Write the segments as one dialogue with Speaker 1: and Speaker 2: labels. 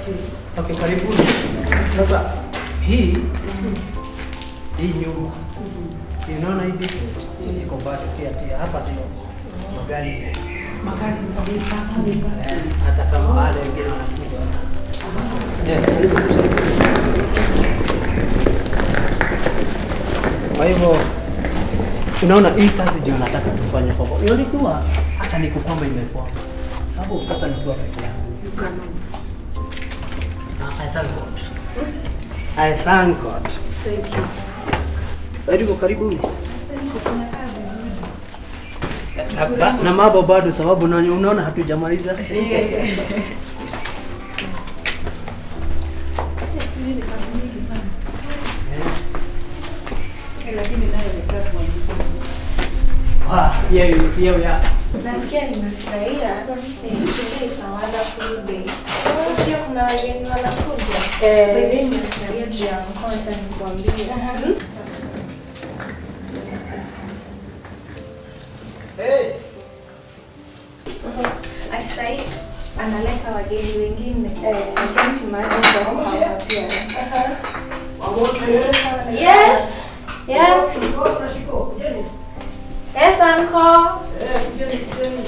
Speaker 1: Okay, karibuni. Sasa hii nyumba, unaona hii basement iko bado, si ati hapa ndio magari.
Speaker 2: Magari.
Speaker 1: Eh, hata kama wale wengine wanakuja eh, karibu. Kwa hivyo unaona hii kazi ndio nataka tufanye kwa ilikuwa hata ni kukwama imekwama, sababu sasa nikiwa peke yangu.
Speaker 2: You cannot.
Speaker 1: Ah, I thank God. I thank God.
Speaker 2: Thank you.
Speaker 1: Karibu, karibuni.
Speaker 3: Asante, tunakaa vizuri.
Speaker 1: Na mambo bado, sababu unaona hatujamaliza.
Speaker 2: Sijui ni kazi nyingi sana.
Speaker 3: Lakini nayo ni safi vizuri.
Speaker 1: Ah, here we are.
Speaker 4: Nasikia nimefurahia. Today is a wonderful day. Nasikia kuna wageni wanakuja.
Speaker 2: Eh.
Speaker 4: By the way, nimefurahia juu ya mkoa, acha nikuambie.
Speaker 1: Hey.
Speaker 4: Ati sahi analeta wageni wengine. I can't imagine just how happy I am. Nasikia kama
Speaker 5: Yes. Yes. Yes, uncle.
Speaker 1: Eh, kujeni, kujeni.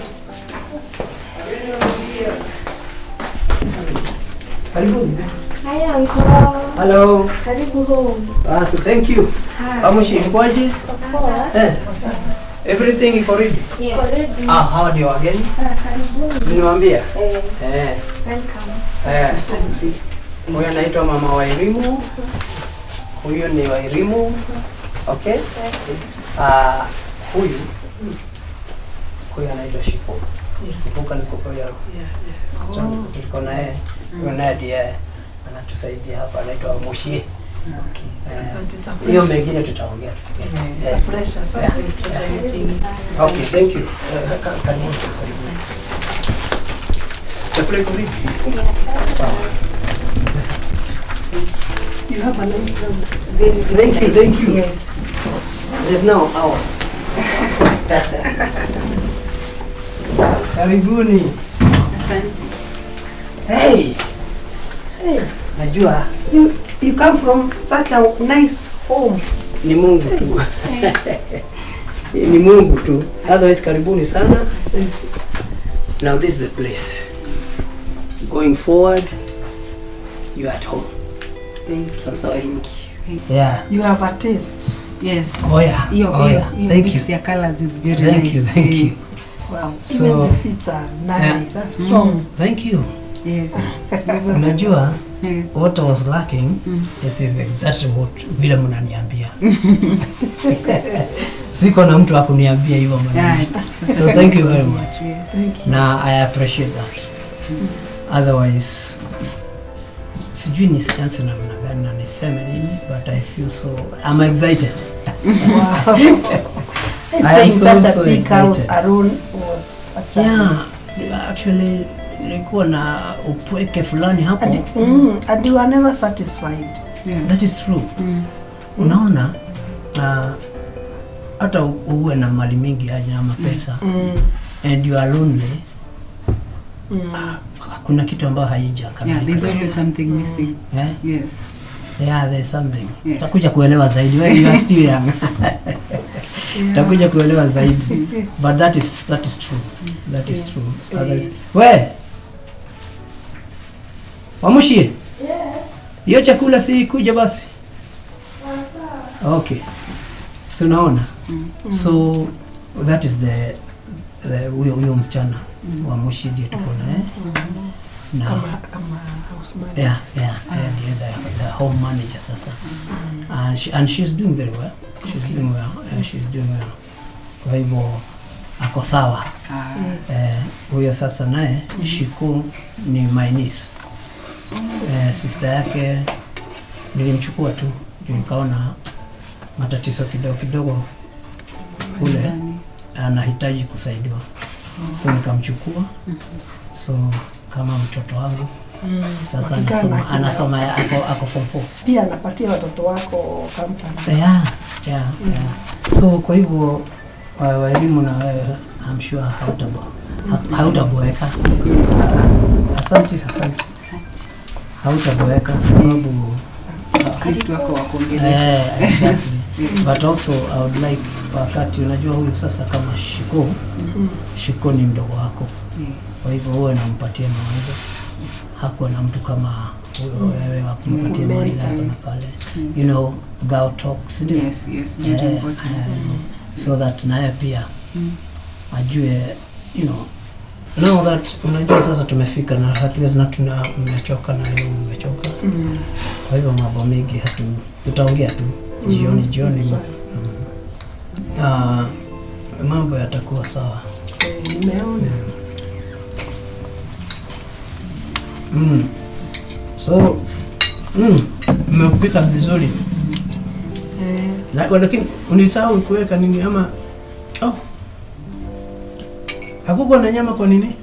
Speaker 1: Wageni wanaingia. Karibuni.
Speaker 4: Hi, uncle.
Speaker 1: Hello.
Speaker 4: Karibu home.
Speaker 1: Ah, so thank you.
Speaker 4: Hi.
Speaker 1: Amushi, mkoaje?
Speaker 4: Sasa.
Speaker 1: Yes. Everything iko ready?
Speaker 4: Yes.
Speaker 1: Ah, hawa ndio wageni.
Speaker 4: Ah, karibuni.
Speaker 1: Niwaambia.
Speaker 4: Eh,
Speaker 1: Eh.
Speaker 4: welcome.
Speaker 1: Eh.
Speaker 2: Asante.
Speaker 1: Huyu anaitwa Mama Wairimu. Huyu ni Wairimu. Okay? Ah, huyu anaitwa Shiko.
Speaker 2: Yes.
Speaker 1: Kumbuka niko ya
Speaker 2: Yeah.
Speaker 1: tuko naye. Huyu naye ndiye anatusaidia hapa, anaitwa Mushie.
Speaker 2: Okay.
Speaker 1: Eh,
Speaker 2: Asante. It's a
Speaker 1: hiyo
Speaker 2: pleasure.
Speaker 1: mengine tutaongea.
Speaker 2: Yeah, it's a pleasure. Asante. Pleasure meeting you.
Speaker 1: Okay, thank you. Eh, karibuni. Karibuni.
Speaker 2: Asante. Asante.
Speaker 1: Chakula iko ready? Sawa. Yes.
Speaker 2: You have a nice house.
Speaker 3: Very, very
Speaker 1: Thank you,
Speaker 3: nice.
Speaker 1: thank you.
Speaker 3: Yes.
Speaker 1: There's now ours. Karibuni.
Speaker 3: Asante.
Speaker 1: Hey. Hey. Najua
Speaker 2: You come from such a nice home.
Speaker 1: Ni Mungu tu. Ni Mungu tu. Otherwise, karibuni sana.
Speaker 2: Asante.
Speaker 1: Now this is the place. Going forward, you are at home.
Speaker 3: Thank you.
Speaker 1: Sasa.
Speaker 3: Thank you.
Speaker 1: Yeah.
Speaker 2: You have a taste.
Speaker 3: Yes.
Speaker 1: Oh yeah.
Speaker 3: Hiyo
Speaker 1: Oh yeah.
Speaker 3: hiyo
Speaker 1: Thank
Speaker 3: mix
Speaker 1: you.
Speaker 3: ya colors is very
Speaker 1: Thank
Speaker 3: nice.
Speaker 1: you. Thank
Speaker 3: Eh,
Speaker 1: you.
Speaker 2: Wow.
Speaker 1: So-
Speaker 2: Even the seats are nice. Are strong.
Speaker 1: Thank you.
Speaker 3: Yes.
Speaker 1: Unajua
Speaker 3: Eh,
Speaker 1: what I was lacking, it is exactly what vile mnaniambia. Siko na mtu akuniambia hivyo maneno.
Speaker 3: Yeah, sasa
Speaker 1: So thank you very much.
Speaker 3: Yes.
Speaker 2: Thank you.
Speaker 1: Na I appreciate that. Otherwise sijui nisianze namna gani na niseme nini, but I feel so, I'm excited.
Speaker 2: Wow.
Speaker 1: I am
Speaker 2: Staying
Speaker 1: so,
Speaker 2: such a
Speaker 1: so
Speaker 2: big house
Speaker 1: excited.
Speaker 2: alone was a challenge.
Speaker 1: Yeah, actually nilikuwa na upweke fulani hapo.
Speaker 2: And you are never satisfied.
Speaker 3: Yeah.
Speaker 1: That is true. Unaona, hata uwe na mali mingi aje ama pesa and you are lonely, kuna kitu ambayo haijakamilika.
Speaker 3: Yeah, there's always something missing.
Speaker 1: Eh?
Speaker 3: Yes.
Speaker 1: Yeah, there's something.
Speaker 3: Yes.
Speaker 1: Utakuja kuelewa zaidi. When you are still young. Utakuja kuelewa zaidi. But that is true. That is
Speaker 2: Yes.
Speaker 1: true. Others, we. Wamushie.
Speaker 4: Yes.
Speaker 1: Hiyo chakula si kuja basi.
Speaker 4: Sawa.
Speaker 1: Okay. So unaona? So that is the huyo msichana wa Mushi ndiye tuko naye. Na
Speaker 2: Kama house manager.
Speaker 1: Yeah, ndiye the home manager sasa. And she's doing very well. She's doing well. She's doing well. Kwa hivyo ako sawa.
Speaker 3: Ah.
Speaker 1: Eh, huyo sasa naye Shiku ni my niece. Eh, sister yake nilimchukua tu juu nikaona matatizo kidogo kidogo kule,
Speaker 3: Ndani.
Speaker 1: Anahitaji kusaidiwa, so nikamchukua, so kama mtoto wangu sasa.
Speaker 2: Wakikaa na
Speaker 1: Anasoma, anasoma, ako form 4.
Speaker 2: Pia anapatia watoto wako company.
Speaker 1: Yeah. So kwa hivyo Wairimu na wewe, I'm sure hautaboeka. Asante, asante.
Speaker 3: Asante.
Speaker 1: Hautaboeka sababu
Speaker 3: At least wako wa kuongelesha.
Speaker 1: Eh, exactly. But also I would like, wakati unajua huyu sasa kama Shiko, Shiko ni mdogo wako, kwa hivyo huwe nampatia mawaidha. Hakuwa na mtu kama huyo wewe wa kumpatia mawaidha hapa na pale, girl talks, ndio?
Speaker 3: Yes, very
Speaker 1: Eh,
Speaker 3: important.
Speaker 1: eh, so that naye pia ajue, now that unajua sasa tumefika na hatuwezi na tuna mmechoka na yeye mmechoka, kwa hivyo mambo mengi hatu tutaongea tu jioni jioni. Mambo yatakuwa sawa.
Speaker 2: Eh, nimeona.
Speaker 1: So mmepika vizuri.
Speaker 2: Eh,
Speaker 1: Lakini unisahau kuweka nini ama, oh. Hakukuwa na nyama kwa nini?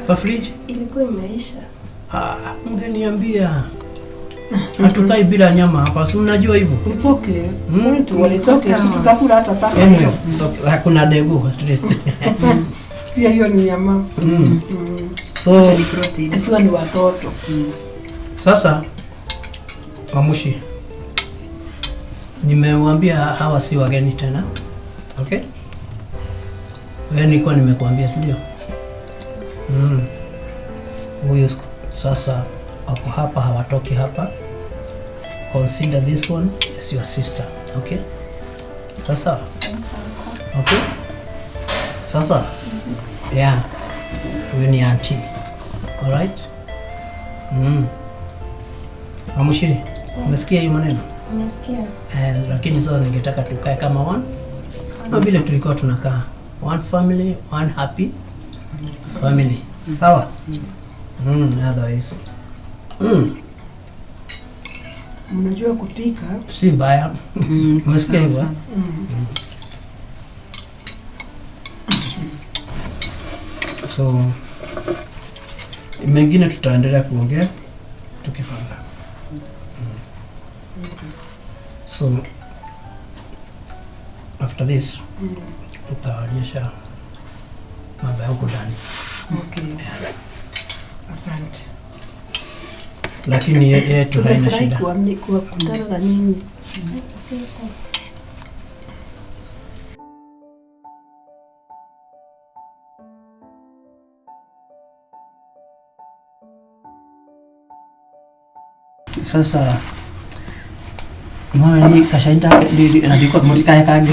Speaker 1: Kwa fridge?
Speaker 4: Ilikuwa imeisha.
Speaker 1: Ah, mngeniambia. Hatukai bila nyama hapa, si mnajua hivyo?
Speaker 2: It's okay. Mtu it's okay. Si tutakula hata sana.
Speaker 1: Anyway, so hakuna degu at least.
Speaker 2: Pia hiyo ni nyama.
Speaker 1: So
Speaker 3: Ni protein.
Speaker 2: Ikiwa ni watoto.
Speaker 1: Sasa Wamushi, nimewambia hawa si wageni tena. Okay? Wewe nilikuwa nimekuambia, si ndio? Huyu sasa wako hapa, hawatoki hapa. Consider this one as your sister. Okay? Sasa.
Speaker 4: Thanks, uncle.
Speaker 1: Okay? Sasa. Yeah. Huyu ni auntie. Alright? Wamushiri, umesikia hiyo maneno?
Speaker 4: Umesikia?
Speaker 1: Eh, lakini sasa ningetaka tukae kama one, kama vile tulikuwa tunakaa, one family, one happy family. Sawa? Otherwise
Speaker 2: Mnajua kupika.
Speaker 1: Si mbaya. Umesikia hivyo, eh? So mengine tutaendelea kuongea tukipanga. So after this tutaonyesha mambo ya huko ndani.
Speaker 2: Okay. Asante.
Speaker 1: Lakini yetu haina
Speaker 2: Tumefurahi
Speaker 1: shida.
Speaker 2: kuwakutana na nyinyi.
Speaker 4: Sasa.
Speaker 1: Sasa mwana kashainda ndiko murikae kangi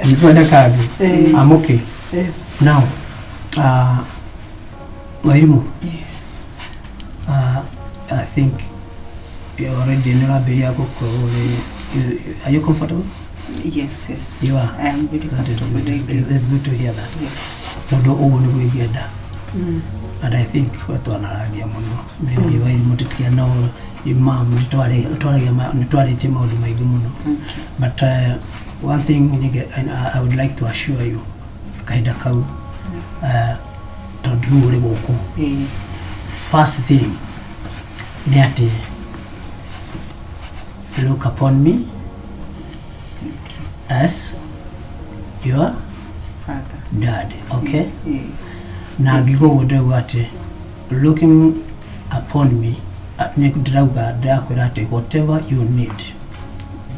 Speaker 1: ndikwenda kangi. I'm okay.
Speaker 2: Yes.
Speaker 1: Now, Wairimu,
Speaker 3: Yes.
Speaker 1: I think you already nĩũrambĩrĩria gũkorwo are you comfortable?
Speaker 3: Yes, yes.
Speaker 1: You are.
Speaker 3: I am very
Speaker 1: That is
Speaker 3: comfortable.
Speaker 1: good.
Speaker 3: Thank you.
Speaker 1: It's good to hear that.
Speaker 3: Yes.
Speaker 1: Tondũ ũguo nĩguo ingĩenda. And I think we twanarangia mũno. Maybe Wairimu tũtikia no mam nĩtwarĩtie maũndũ maingĩ mũno.
Speaker 3: Okay.
Speaker 1: But one thing I would like to assure you, kahinda kau, tondũ rĩu ũrĩ gũkũ, first thing nĩ atĩ look upon me as your
Speaker 3: Father.
Speaker 1: dad, okay?
Speaker 3: Yeah.
Speaker 1: Na ngiuga ũguo ndĩrauga atĩ looking upon me, nĩ ndĩrauga ndĩrakwĩra atĩ whatever you need,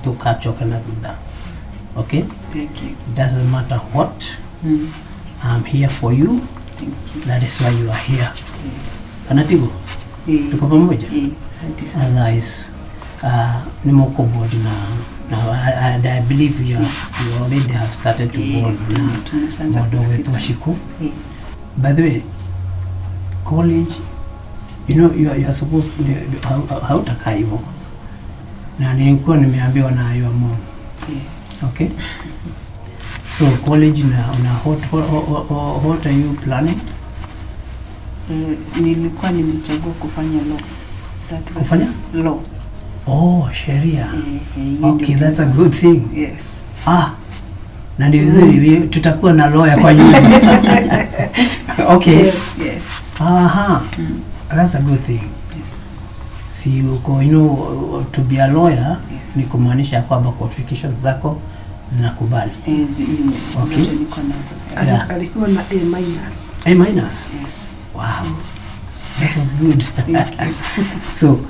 Speaker 1: ndũkacoka na thutha, okay?
Speaker 3: Thank you.
Speaker 1: Doesn't matter what, I'm here for you.
Speaker 3: Thank you.
Speaker 1: That is why you are here, kana tiguo?
Speaker 3: Yeah.
Speaker 1: Tuko pamoja?
Speaker 3: Yeah. Asante sana.
Speaker 1: Otherwise, nĩ mũkũbond na and I believe you already have started to bond na
Speaker 3: Tumeshaanza
Speaker 1: mũndũ gwĩtwo
Speaker 3: kusikiza.
Speaker 1: Shiku.
Speaker 3: Yeah.
Speaker 1: By the way, college, you are supposed, hautakaa hivyo, na nilikuwa nimeambiwa na your mom.
Speaker 3: Yeah.
Speaker 1: Okay, so college na what are you planning?
Speaker 3: Eh, nilikuwa nimechagua kufanya law. That
Speaker 1: Kufanya?
Speaker 3: is law.
Speaker 1: Oh, sheria.
Speaker 3: Eh, eh, hiyo
Speaker 1: Okay,
Speaker 3: ndio.
Speaker 1: that's a good thing.
Speaker 3: Yes.
Speaker 1: Ah, na ni vizuri, tutakuwa na lawyer kwa nyumba. Okay.
Speaker 2: Yes.
Speaker 3: Yes.
Speaker 1: Aha. That's a good thing.
Speaker 3: Yes.
Speaker 1: Si uko, to be a lawyer
Speaker 3: Yes.
Speaker 1: ni kumaanisha kwamba qualifications zako zinakubali.
Speaker 3: Eh,
Speaker 1: Okay.
Speaker 3: zote niko nazo.
Speaker 1: Yeah.
Speaker 2: Alikuwa na A minus.
Speaker 1: A minus.
Speaker 3: Yes.
Speaker 1: Wow. Good.
Speaker 3: Thank you.
Speaker 1: So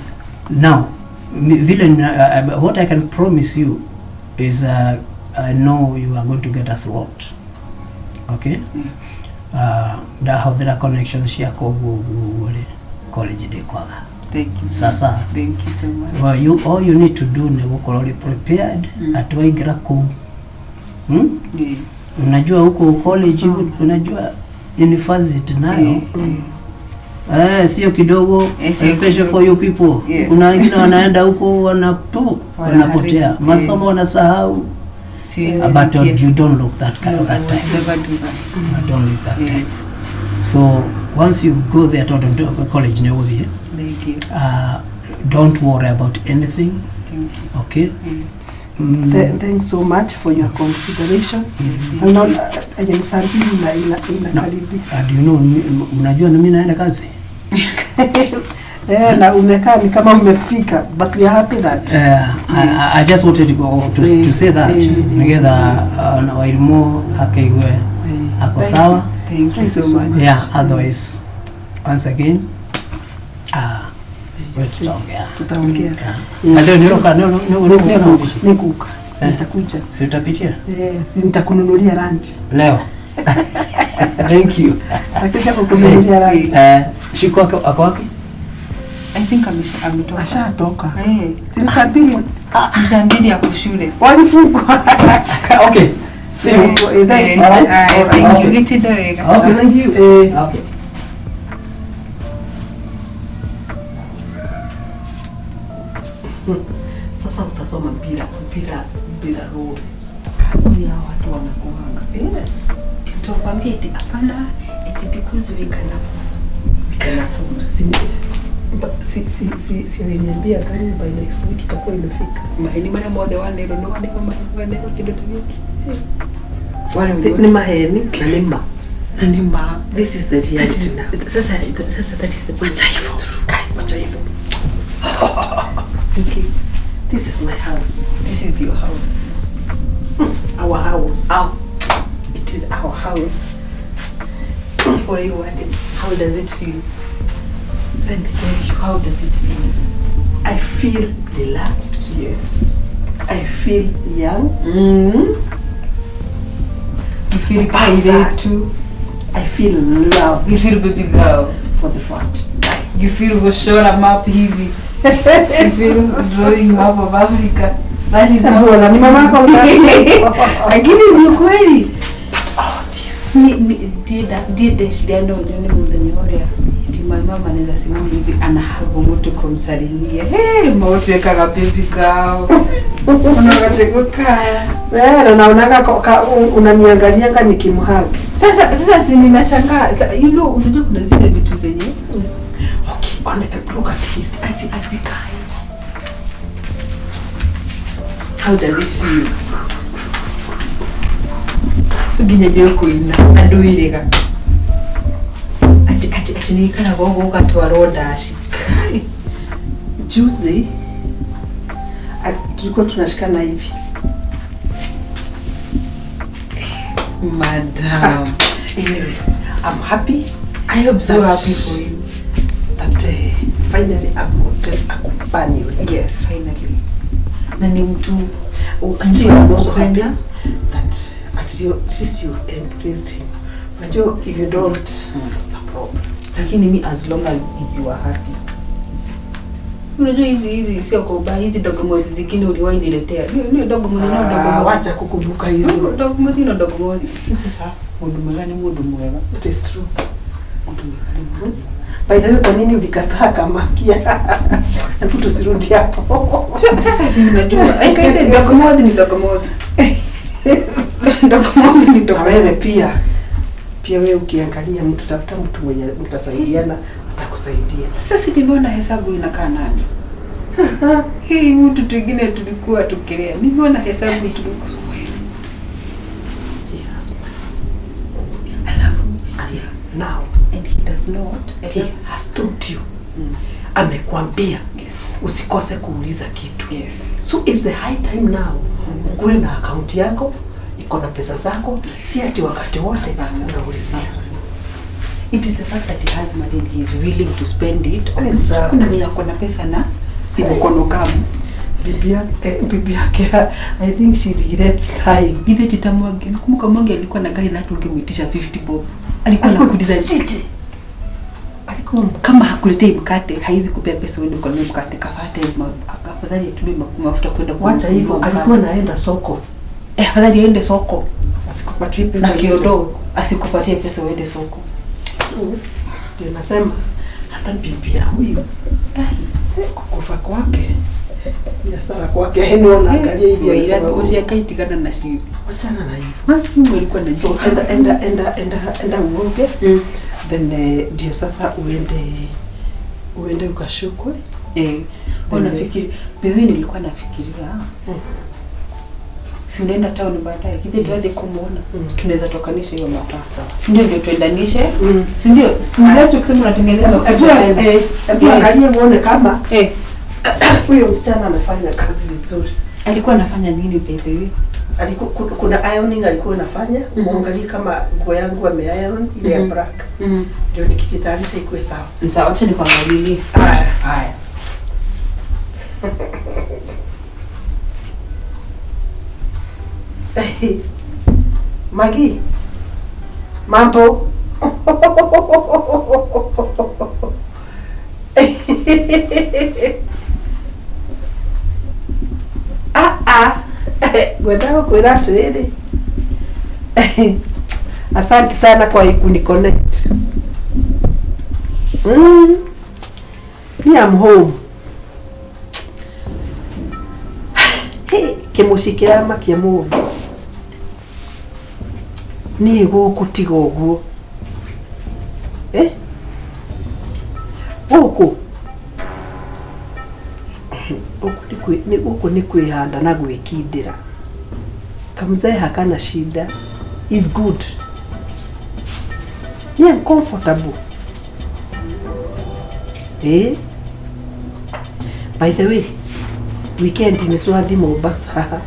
Speaker 1: now, vile what I can promise you is I know you are going to get a slot. Okay? Ndahũthĩra connections ciakwa ũguo ũguo ũguo rĩ, college ndĩkwaga.
Speaker 3: Thank you.
Speaker 1: Sasa.
Speaker 3: Thank you so much.
Speaker 1: Well, you, all you need to do nĩ gũkorwo ũrĩ prepared atĩ waingĩra kũu,
Speaker 3: Yeah.
Speaker 1: Unajua huko college, unajua university nayo sio kidogo,
Speaker 3: Sio
Speaker 1: especially
Speaker 3: kidogo.
Speaker 1: for you people. Kuna wengine wanaenda huko wanatu wanapotea
Speaker 3: Wanaharibu,
Speaker 1: masomo, wanasahau.
Speaker 3: Siwezi
Speaker 1: But
Speaker 3: tikia.
Speaker 1: you don't look that kind
Speaker 3: No,
Speaker 1: that
Speaker 3: I
Speaker 1: type.
Speaker 3: would never do that.
Speaker 1: You don't look that type. So once you go there to the college nĩ ũgũthiĩ.
Speaker 3: Thank you.
Speaker 1: Don't worry about anything.
Speaker 3: Thank you.
Speaker 1: Okay.
Speaker 2: Thanks so much for your consideration. Naona ni 2:00 inakaribia.
Speaker 1: And you know, mnajua na mimi naenda kazi.
Speaker 2: Eh, na umekaa ni kama umefika, but we are happy that
Speaker 1: I just wanted to go to say that nigetha na Wairimu akaigue ako
Speaker 2: thank
Speaker 1: sawa.
Speaker 3: Thank you
Speaker 2: Thank
Speaker 3: so
Speaker 2: you so
Speaker 3: much.
Speaker 1: Yeah, otherwise once again we tutaongea.
Speaker 2: Tutaongea.
Speaker 1: Yeah. Na leo niroka nikuka.
Speaker 2: Nikuka.
Speaker 1: Eh.
Speaker 2: Nitakuja.
Speaker 1: Si utapitia
Speaker 2: Eh, si nitakununulia lunch.
Speaker 1: leo? Thank you.
Speaker 2: Nitakuja kukununulia lunch.
Speaker 1: Shiko ako wapi?
Speaker 3: I think ametoka.
Speaker 2: Ashatoka.
Speaker 3: Eh,
Speaker 2: Si ni 2:00.
Speaker 3: ni 2:00 ako shule.
Speaker 2: Walifungwa.
Speaker 1: Okay. See you.
Speaker 2: Eh, thank you.
Speaker 1: Alright.
Speaker 3: Aye, thank you.
Speaker 1: Okay.
Speaker 3: Gitinde wega.
Speaker 1: Okay, thank you.
Speaker 2: Eh.
Speaker 1: Okay.
Speaker 2: Sasa utasoma bila roho.
Speaker 3: Kaburi hao watu wanakuanga.
Speaker 2: Yes.
Speaker 3: Tutakwambia eti hapana, eti because we can afford.
Speaker 2: We can afford. Si aliniambia gari by next week itakuwa imefika.
Speaker 3: Maheni marĩa mothe wanerwo nĩ wanerwo wanerwo kĩndũ ta gĩkĩ.
Speaker 2: Ni maheni na ni ma.
Speaker 3: Nĩ ma.
Speaker 2: This is the reality now.
Speaker 3: Sasa that is the point.
Speaker 2: Wacha hivyo. Kai, wacha hivyo.
Speaker 3: Okay.
Speaker 2: This is my house.
Speaker 3: This is your house.
Speaker 2: Our house.
Speaker 3: Our, it is our house. What you wanted. How does it feel?
Speaker 2: Let me tell you.
Speaker 3: How does it feel?
Speaker 2: I feel relaxed.
Speaker 3: Yes.
Speaker 2: I feel young.
Speaker 3: You feel
Speaker 2: About that.
Speaker 3: kairetu.
Speaker 2: I feel love
Speaker 3: You feel baby girl.
Speaker 2: for the first time.
Speaker 3: You feel kushora map hivi. You feel drawing map of Africa. That is how
Speaker 2: Mbona ni mama yako mzazi?
Speaker 3: Lakini ni ukweli.
Speaker 2: But all this.
Speaker 3: Ndiye no nyone muthenya uria ati my mama anaweza simama hivi anahago mtu kumsalimia. Hey, mautu ekaga baby girl. Unaona kaya.
Speaker 2: Eh, na naonaga unaniangalianga nikimhug.
Speaker 3: Sasa si ninashangaa. You know, unajua kuna zile vitu zenye
Speaker 2: Okay, on look at his.
Speaker 3: asikai. How does it feel? Nginya ndio kuina andu irega. Ati ati nikaraga ũguo ũgatwarwo ndaci.
Speaker 2: Kai. Juzi tulikuwa tunashikana hivi.
Speaker 3: Madam.
Speaker 2: Anyway, I'm happy
Speaker 3: I am so happy for you.
Speaker 2: that finally I've got a companion.
Speaker 3: Yes, finally. Na ni mtu
Speaker 2: Still, I'm also happy that at least you embraced him. Unajua, if you don't, it's a problem.
Speaker 3: Lakini mi as long as you are happy. Unajua hizi sio kwa ubaya, hizi dogomothi zingine uliwahi niletea. Ni dogomothi no
Speaker 2: Ah,
Speaker 3: dogomothi.
Speaker 2: wacha kukumbuka hizo.
Speaker 3: Dogomothi no dogomothi. Sasa mundu mwega ni mundu mwega.
Speaker 2: It is true.
Speaker 3: Mundu mwega ni mundu mwega.
Speaker 2: By the way, kwa nini ulikataa Kamakia? Hebu tusirudi hapo.
Speaker 3: Sasa si unajua. Like I said, dogomothi ni dogomothi. Dogomothi ni
Speaker 2: Na
Speaker 3: dogomothi.
Speaker 2: wewe pia wewe ukiangalia mtu, tafuta mtu mwenye mtasaidiana, atakusaidia.
Speaker 3: Sasa si nimeona hesabu inakaa nani? Hii mtu twingine tulikuwa tukilea. Nimeona hesabu tulikuwa.
Speaker 2: He has money.
Speaker 3: Alafu
Speaker 2: And now
Speaker 3: and he does not.
Speaker 2: he has told you. Amekwambia
Speaker 3: Yes.
Speaker 2: usikose kuuliza kitu.
Speaker 3: Yes.
Speaker 2: So it's the high time now. Ukuwe na akaunti yako, iko na pesa zako, si ati wakati wote
Speaker 3: Hapana.
Speaker 2: unaulizia.
Speaker 3: It is the fact that he has money and he is willing to spend it.
Speaker 2: Exactly.
Speaker 3: Kuna mwenye ako na pesa na ni mkono kavu.
Speaker 2: Bibi yake I think she regrets time.
Speaker 3: Githe Tita Mwangi, nakumbuka Mwangi alikuwa na gari na hata ungemwitisha 50 bob. Alikuwa anakuuliza chichi.
Speaker 2: Alikuwa
Speaker 3: Kama hakuletei mkate, haizi kupea pesa uende ukanunue mkate. Kafate afadhali atumie mafuta kwenda
Speaker 2: wacha hivyo,
Speaker 3: kununua mkate.
Speaker 2: alikuwa naenda soko.
Speaker 3: Afadhali aende soko
Speaker 2: Asikupatie pesa
Speaker 3: na
Speaker 2: uende
Speaker 3: kiodo
Speaker 2: soko.
Speaker 3: asikupatie pesa uende soko.
Speaker 2: So, ndio nasema hata bibi ya huyu kukufa kwake biashara kwake, yani wanaangalia hivi anasema,
Speaker 3: Waira akaitigana na shi.
Speaker 2: wachana na hivyo.
Speaker 3: Basi Mungu alikuwa na
Speaker 2: So enda uoge. Then ndio sasa uende ukashukwe.
Speaker 3: Unafikiri wewe, nilikuwa nafikiria si unaenda town baadaye kile tuanze kumuona. Tunaweza tokanisha hiyo masaa.
Speaker 2: Sawa.
Speaker 3: Si ndio tuendanishe? Si ndio? Ndio kusema unatengenezwa
Speaker 2: Hebu
Speaker 3: picha tena.
Speaker 2: hebu angalia uone kama huyo msichana amefanya kazi vizuri.
Speaker 3: Alikuwa anafanya nini baby?
Speaker 2: Alikuwa kuna ironing alikuwa anafanya. Muangalie kama nguo yangu ame iron ile ya black. Ndio nikijitayarisha ikuwe sawa.
Speaker 3: Sawa, acha nikuangalilie.
Speaker 2: Haya.
Speaker 3: Haya.
Speaker 2: Magi, mambo. Ngwendaga kwĩra atĩrĩrĩ, asante sana kwa kuniconnect. Me I'm home. Hey, kĩmũciĩ kĩramakia mũndũ. Niĩ gũkũ tiga ũguo. Gũkũ gũkũ nĩ kwĩhanda na gwĩkindĩra. Kamzee hakana shida. Is good. Me I'm comfortable. By the way, weekend ni tũrathiĩ Mombasa.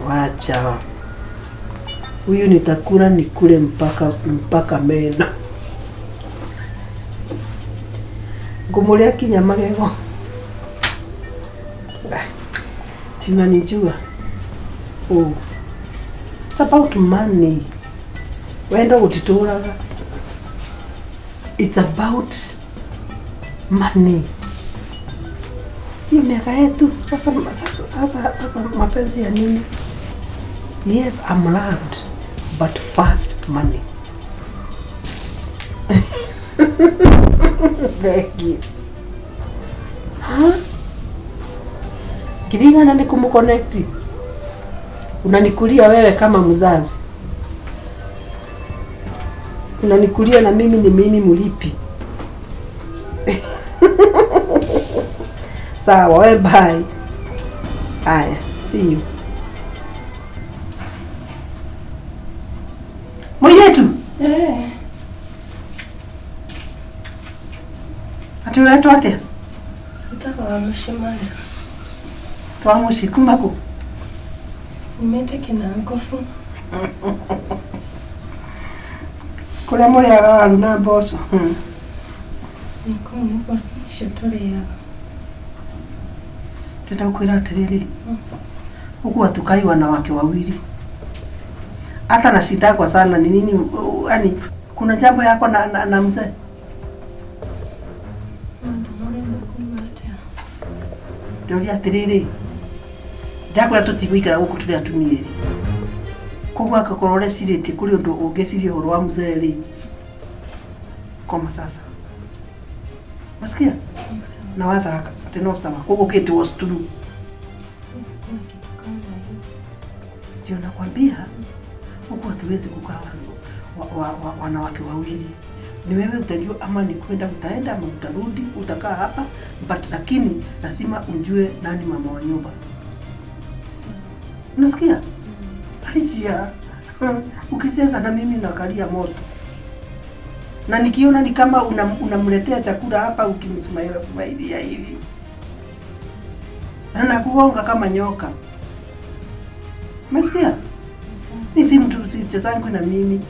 Speaker 2: Wacha. Huyu nitakula nikule mpaka meno. Ngumuria kinya magego. Si unanijua. Oh. It's about money. Wendo gutituraga. It's about money. Hiyo miaka yetu sasa mapenzi ya nini? Yes, I'm loved, but first money. Thank you. Huh? Kirigana ni kumuconnect. Unanikulia wewe kama mzazi. Unanikulia na mimi ni mimi mulipi. Sawa, we bye. Aya, see you. Mwiletu. Ati uretwo atia?
Speaker 4: Nataka wa mucimani.
Speaker 2: Twa muci kuma ku?
Speaker 4: Umete kina ngofu.
Speaker 2: Kuria muriaga waru na mboco.
Speaker 4: Niko niko icio turiaga.
Speaker 2: Ndenda gukwira atiriri. Huku hatukai wanawake wawili. Hata na shida kwa sana ni nini, yani kuna jambo yako na mzee. Ndoria atiriri. Ndakwira tutigwikara guku turi atumia eri. Koguo akakorwo ũrecirĩtie kũrĩ ũndũ ũngĩciria ũhoro wa mzee rĩ. Koma sasa. Masikia? Na wathaka atĩ no sawa. Koguo kĩtĩ was true. Ndio nakwambia huku hatuwezi kukaa wanawake wawili. Ni wewe utajua ama ni kwenda utaenda ama utarudi, utakaa hapa, but lakini lazima unjue nani mama wa nyumba. Unasikia? Aisha, ukicheza na mimi nakalia moto. Na nikiona ni kama unamletea chakula hapa ukimsmaila smailia hivi. Na nakugonga kama nyoka. Umesikia? Mi si mtu, sichezangu na mimi.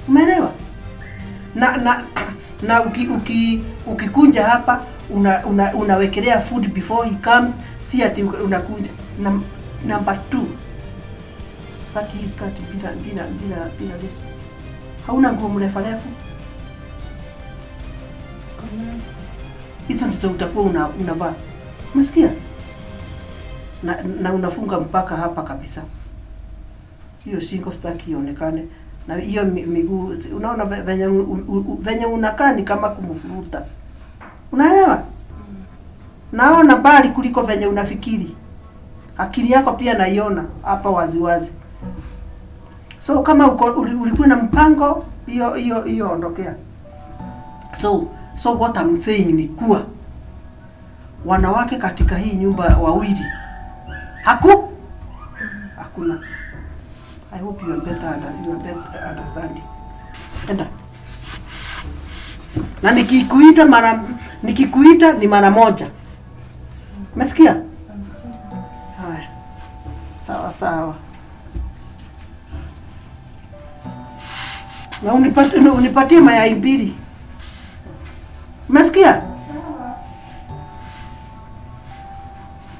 Speaker 2: Umeelewa? Na ukikunja hapa unawekelea food before he comes, si ati unakunja. Na, number two, sitaki hii skati bila leso. Hauna nguo mrefu refu? Hizo ndizo utakuwa unavaa. Umesikia? Na unafunga mpaka hapa kabisa. Hiyo shingo sitaki ionekane. Na hiyo miguu unaona venye unakaa ni kama kumfuruta. Unaelewa? Naona mbali kuliko venye unafikiri. Akili yako pia naiona hapa waziwazi. So kama ulikuwa na mpango hiyo hiyo hiyo, ondokea. So what I'm saying ni kuwa wanawake katika hii nyumba wawili hakuna. I hope you are better understanding. Enda. Na nikikuita ni mara moja. Umesikia? Haya. Sawa sawa. Na unipatie mayai mbili. Umesikia?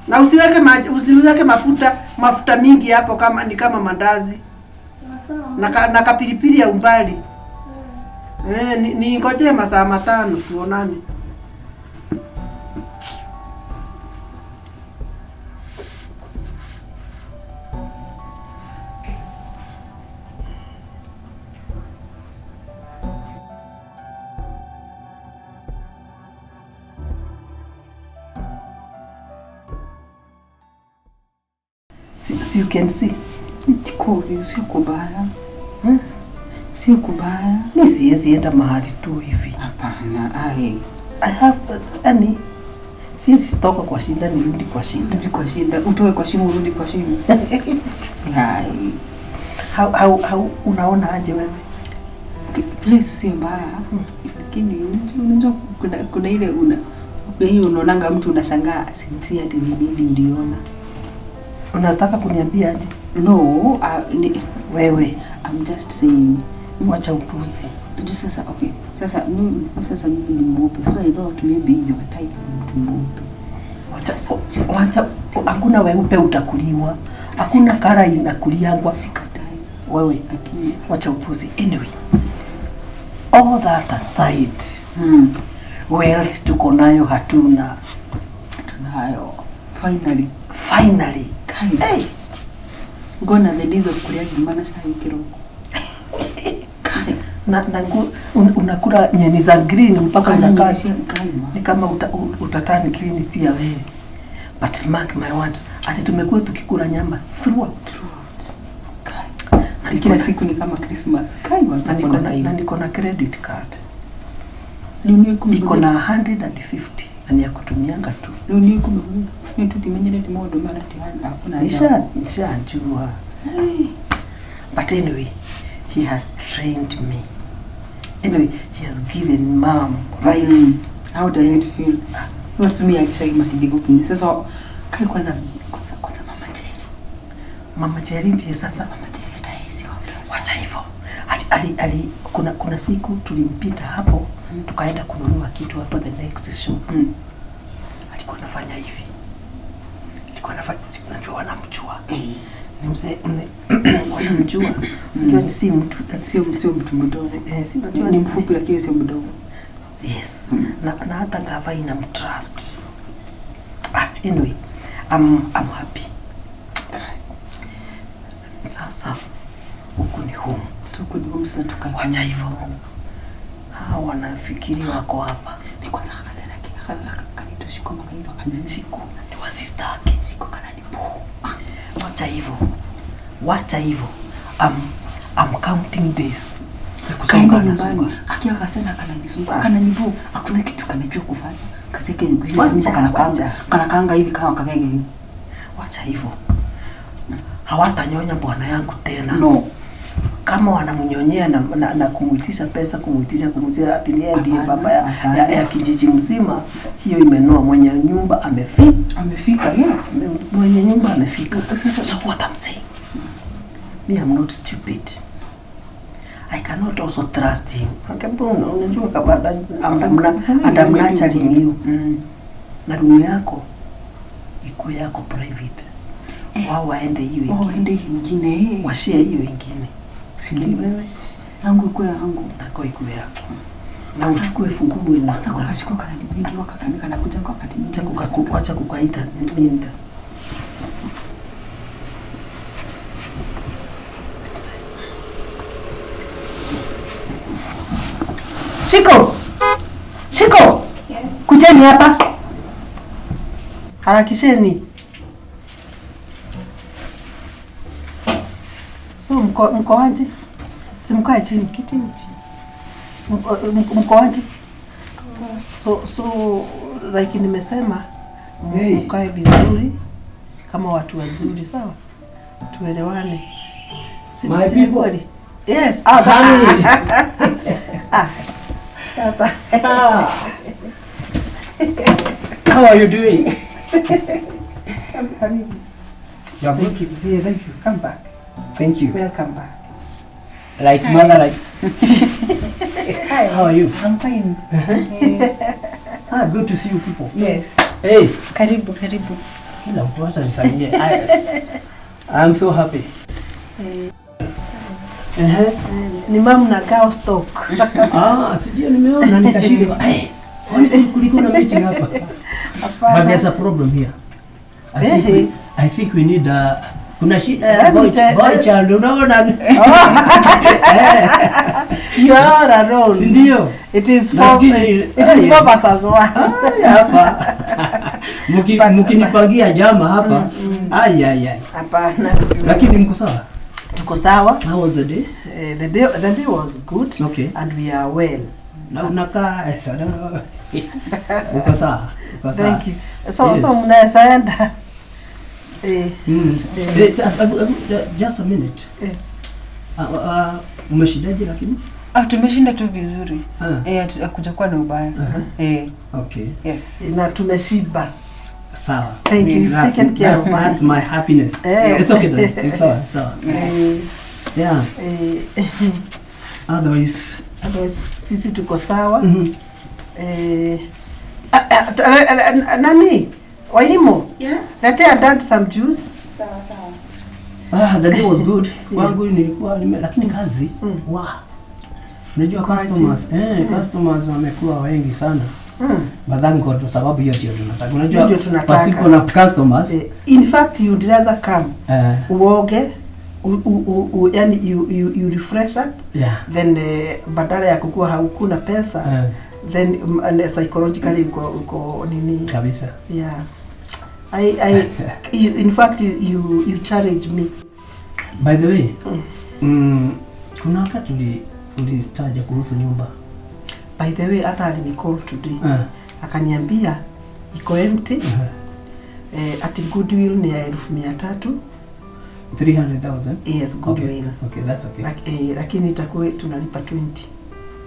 Speaker 2: Na usiweke mafuta mingi hapo kama ni kama mandazi.
Speaker 4: Sawa sawa.
Speaker 2: Na kapilipili ya umbali. Eh, ni ngojee masaa 5 tuonane. See, you can see.
Speaker 3: Tikovi, sio kubaya.
Speaker 2: Hmm?
Speaker 3: Sio kubaya.
Speaker 2: Mi siwezi enda mahali tu hivi.
Speaker 3: Hapana, ai.
Speaker 2: I have yani siwezi toka kwa shida nirudi kwa shida.
Speaker 3: Rudi kwa shida, utoke kwa shimo urudi kwa shimo. Ai.
Speaker 2: How unaona aje wewe?
Speaker 3: Okay, place sio mbaya. Lakini unajua kuna ile unaonanga mtu unashangaa sincerely ni nini uliona.
Speaker 2: Unataka kuniambia aje?
Speaker 3: No,
Speaker 2: Wewe
Speaker 3: I'm just saying.
Speaker 2: Wacha upuzi.
Speaker 3: Unajua sasa, okay. Sasa mimi ni mweupe. So I thought maybe your type ni mtu mweupe.
Speaker 2: Wacha, wacha, hakuna weupe utakuliwa. Hakuna colour inakuliangwa.
Speaker 3: Sikatai.
Speaker 2: Wewe
Speaker 3: Lakini
Speaker 2: wacha upuzi. Anyway, all that aside, wealth tuko nayo hatuna?
Speaker 3: Tunayo. Finally.
Speaker 2: Finally.
Speaker 3: Kai.
Speaker 2: Hey.
Speaker 3: Gone are the days of kuria ngima na cai kiroko. Kai.
Speaker 2: Na unakula nyeni za green mpaka unakaa
Speaker 3: Kai ma.
Speaker 2: ni kama utaturn green pia wewe. But mark my words, ati tumekuwa tukikula nyama throughout.
Speaker 3: Throughout. Kai.
Speaker 2: Na
Speaker 3: Kila siku ni kama Christmas. Kai
Speaker 2: na
Speaker 3: wacha
Speaker 2: niko
Speaker 3: kuna
Speaker 2: na, na
Speaker 3: time.
Speaker 2: niko na credit card
Speaker 3: Dunia iko
Speaker 2: iko na 150 na ni ya kutumianga tu.
Speaker 3: Dunia iko ni tutimenyerete maundu mara ti hakuna haja.
Speaker 2: Nishajua. But anyway, he has trained me. Anyway, he has given mom life.
Speaker 3: How does it feel? Watumia akishaima matigiko. Sasa kai kwanza Mama Jerry.
Speaker 2: Mama Jerry ndiye sasa.
Speaker 3: Mama Jerry hata yeye si ongea.
Speaker 2: Wacha hivyo. Ali, kuna siku tulimpita hapo, tukaenda kununua kitu hapo the next shop. Alikuwa anafanya hivi. Alikuwa anafanya, si unajua wanamjua. Ni mzee wanamjua. Unajua ni si mtu
Speaker 3: Sio mtu mdogo.
Speaker 2: Eh, si unajua
Speaker 3: Ni mfupi lakini sio mdogo.
Speaker 2: Yes. Na hata gava inamtrust. Ah, anyway, I'm happy. Sasa huku ni home.
Speaker 3: So kwenye sasa tukae.
Speaker 2: Wacha hivyo. Hawa wanafikiri wako hapa.
Speaker 3: Ni kwanza akasema kanito shiko makaitwa kanani.
Speaker 2: Siku ni wa sister yake.
Speaker 3: Shiko kanani po.
Speaker 2: Wacha hivyo. Wacha hivyo. I'm counting days. Ni kusonga
Speaker 3: Kaenda
Speaker 2: na
Speaker 3: nyumbani.
Speaker 2: songa.
Speaker 3: Akia akasema kananisumbua.
Speaker 2: Ah.
Speaker 3: Kananibu. Hakuna kitu kanajua kufanya. Kazi yake ni kushinda
Speaker 2: Wacha,
Speaker 3: nyumba kanakaanga.
Speaker 2: wacha.
Speaker 3: Kanakaanga hivi kama kagenge hivi.
Speaker 2: Wacha hivyo. Hawatanyonya bwana yangu tena.
Speaker 3: No.
Speaker 2: Kama wanamnyonyea na kumuitisha pesa, kumuitisha ati yeye ndiye
Speaker 3: Hapana,
Speaker 2: baba
Speaker 3: hapana.
Speaker 2: ya kijiji mzima, hiyo imenoa. Mwenye nyumba amefika.
Speaker 3: Amefika, yes.
Speaker 2: Mwenye nyumba amefika.
Speaker 3: Sasa
Speaker 2: So what I'm saying, Me, I'm not stupid. I cannot also trust him. Akambona unajua kama I'm nurturing you. Na room yako ikuwe yako private. Wao waende hiyo ingine.
Speaker 3: Waende ingine.
Speaker 2: Washare hiyo ingine.
Speaker 3: Si ndio wewe? Yangu ikuwe yangu.
Speaker 2: Nako ikuwe yako. Na uchukue funguo na
Speaker 3: kwanza kukachukua kana mingi wakakamika na kuja kwa wakati mwingi.
Speaker 2: Acha kukaita minda. Shiko. Shiko.
Speaker 4: Yes.
Speaker 2: Kujeni hapa. Harakisheni. So mko aje? Si mkae chini, kiti ni chini. Mko aje? So like nimesema mkae vizuri kama watu wazuri, sawa? Tuelewane.
Speaker 1: My people.
Speaker 2: Yes, sasa.
Speaker 1: How are you doing?
Speaker 2: I'm
Speaker 1: Yeah,
Speaker 2: thank you. Yeah, thank you. Come back.
Speaker 1: Thank you.
Speaker 2: Welcome back.
Speaker 1: Like Hi. Mother, like.
Speaker 3: Hi.
Speaker 1: How are you?
Speaker 3: I'm fine.
Speaker 1: Good to see you people.
Speaker 3: Yes.
Speaker 1: Hey.
Speaker 3: Karibu, karibu.
Speaker 1: Kila mtu acha nisalimie. I'm so happy.
Speaker 2: Ni mom na cow stock.
Speaker 1: Sijui nimeona nikashindwa. Kuliko na meeting hapa. But there's a problem here. I think we need a kuna shida ya boy child, unaona?
Speaker 2: You are alone.
Speaker 1: Si ndio?
Speaker 2: It is four. It is four versus one.
Speaker 1: Hapa. Mkinipangia jama hapa. Ai.
Speaker 2: Hapana.
Speaker 1: Lakini mko sawa?
Speaker 2: Tuko sawa.
Speaker 1: How was the day?
Speaker 2: The day was good.
Speaker 1: Okay.
Speaker 2: And we are well.
Speaker 1: Na unakaa sana. Uko sawa. Uko sawa.
Speaker 2: Thank you. So
Speaker 1: yes.
Speaker 2: So mnaweza enda.
Speaker 1: Just a minute.
Speaker 2: Yes.
Speaker 1: Umeshindaje lakini?
Speaker 3: Tumeshinda tu vizuri. Hakuja kuwa na ubaya.
Speaker 1: Okay.
Speaker 3: Yes.
Speaker 2: Na tumeshiba.
Speaker 1: Sawa.
Speaker 2: Thank you. Taken care of.
Speaker 1: That's my happiness. It's okay then. It's sawa, sawa. Yeah. Otherwise
Speaker 2: sisi tuko sawa. Nani? Wairimu?
Speaker 4: Yes.
Speaker 2: Letea dad some juice.
Speaker 4: Sawa sawa.
Speaker 1: The day was good. Kwangu nilikuwa lakini kazi. Wow. Unajua customers, customers wamekuwa wengi sana. But thank God sababu hiyo ndio tunataka. Unajua pasipo na customers.
Speaker 2: In fact you'd rather come. Uoge, yani you refresh up.
Speaker 1: Yeah.
Speaker 2: Then badala ya kukua haukuna pesa. Then psychologically uko nini?
Speaker 1: Kabisa.
Speaker 2: Yeah. I you, in fact you challenge me.
Speaker 1: By the way, kuna wakati ulitaja kuhusu nyumba.
Speaker 2: By the way, hata alinicall today. Akaniambia iko empty. Ati goodwill ni ya 300,000.
Speaker 1: 300,000?
Speaker 2: Yes, goodwill.
Speaker 1: Okay, that's okay.
Speaker 2: Lakini itakuwa tunalipa 20.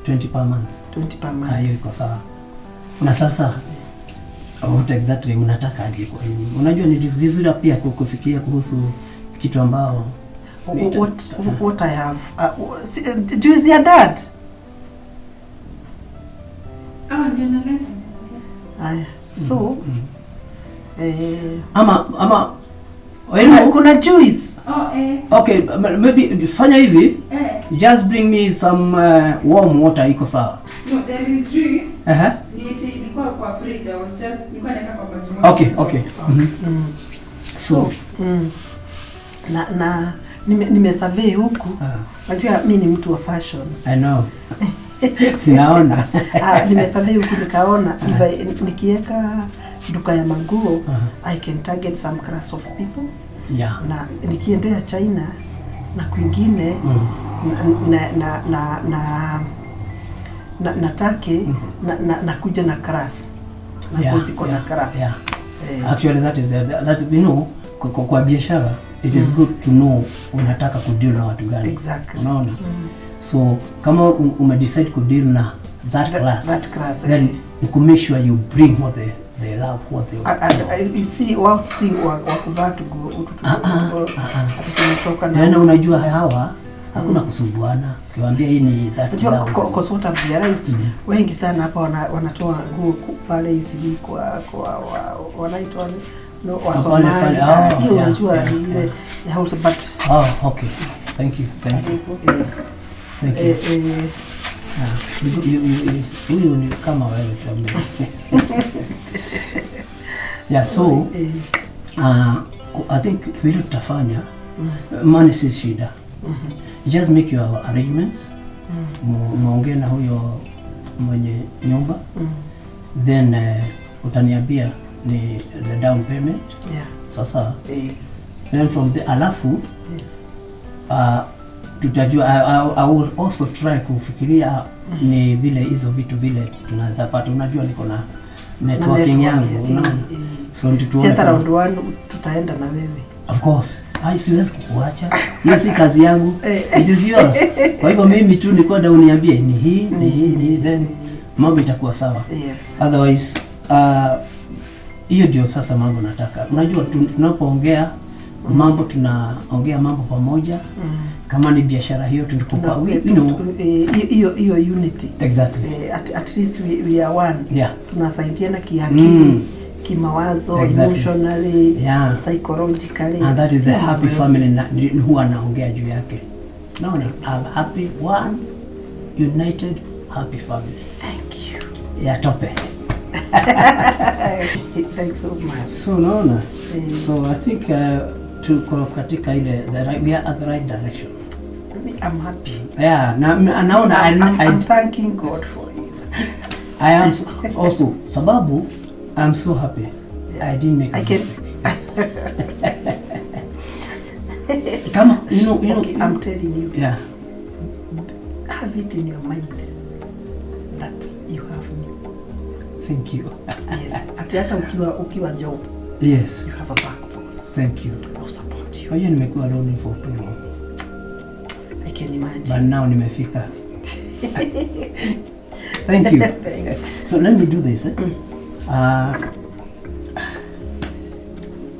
Speaker 1: 20 per month.
Speaker 2: 20 per month.
Speaker 1: Hiyo iko sawa. Na sasa what exactly unataka aje kwa hiyo? Unajua ni vizuri pia kufikiria kuhusu kitu ambao
Speaker 2: what I have juice ya dad.
Speaker 3: Ndio naleta.
Speaker 2: Aya. So
Speaker 1: ama
Speaker 2: kuna juice.
Speaker 1: Okay, maybe fanya hivi. Just bring me some warm water iko sawa.
Speaker 3: No, there is juice. Nilikuwa kwa fridge. I was just nilikuwa naweka kwa maji.
Speaker 1: Okay. So
Speaker 2: na nimesurvey huku. Unajua mimi ni mtu wa fashion.
Speaker 1: I know. Sinaona.
Speaker 2: Nimesurvey huku nikaona nikiweka duka ya manguo I can target some class of people.
Speaker 1: Yeah.
Speaker 2: Na nikiendea China na kwingine na Turkey na kuja na class. Na kuziko na class.
Speaker 1: Yeah. Actually that is that you know kwa biashara it is good to know unataka kudeal na watu gani.
Speaker 2: Exactly.
Speaker 1: Unaona? So kama umedecide kudeal na that class, then you make sure you bring what They love what they
Speaker 2: And you see, wao si wa kuvaa tuguo utu ati tumetoka na
Speaker 1: Tena unajua hawa hakuna kusumbuana. Ukiwaambia hii ni
Speaker 2: Unajua,
Speaker 1: 30,000.
Speaker 2: 'Cause what I've realized, wengi sana hapa wanatoa nguo pale hizi kwa wanaitwa no, Wasomali.
Speaker 1: Pale,
Speaker 2: Ah,
Speaker 1: oh,
Speaker 2: hiyo
Speaker 1: yeah,
Speaker 2: unajua
Speaker 1: yeah,
Speaker 2: ni ile
Speaker 1: yeah.
Speaker 2: ya house, but
Speaker 1: Oh, okay. Thank you. Thank you. Thank you. Ah, huyu ni kama wewe tu. Yeah, so I think vile tutafanya, money si shida. Just make your arrangements. Muongee na huyo mwenye nyumba. Then utaniambia ni the down payment. Sasa then from the alafu tutajua. I will also try kufikiria ni vile hizo vitu vile tunaweza pata. Unajua niko na networking
Speaker 2: Network,
Speaker 1: yangu, unaona, so ndio
Speaker 2: Si
Speaker 1: tuone
Speaker 2: hata round one tutaenda na wewe.
Speaker 1: Of course. Ai, siwezi kukuacha, hiyo si kazi yangu, it is yours. Kwa hivyo mimi tu ni kwenda uniambie ni hii, ni hii, ni hii, then mambo itakuwa sawa. Otherwise hiyo ndio sasa mambo nataka. Unajua tunapoongea mambo, tunaongea mambo pamoja. Kama ni biashara hiyo tulikupa, we,
Speaker 2: Hiyo unity.
Speaker 1: Exactly.
Speaker 2: At least we are one. Tunasaidiana kiakili, kimawazo, emotionally, psychologically.
Speaker 1: And that is the happy family huwa naongea juu yake. Naona a happy one united happy family.
Speaker 2: Thank you.
Speaker 1: Ya tope.
Speaker 2: Thanks so much.
Speaker 1: So naona, so I think tuko katika ile the right, we are at the right direction.
Speaker 2: I'm happy.
Speaker 1: Yeah, na naona
Speaker 2: I'm thanking God for it.
Speaker 1: I am so, also sababu I'm so happy. I didn't make a mistake. Kama
Speaker 2: Okay, I'm telling you, have it in your mind that you have me.
Speaker 1: Thank you.
Speaker 2: Yes. Ati hata ukiwa job, you have a backbone.
Speaker 1: Thank you.
Speaker 2: I'll support you.
Speaker 1: Kwa hiyo nimekuwa lonely for too long.
Speaker 2: I can imagine.
Speaker 1: But now nimefika. Thank you.
Speaker 2: Thanks.
Speaker 1: So let me do this. Eh?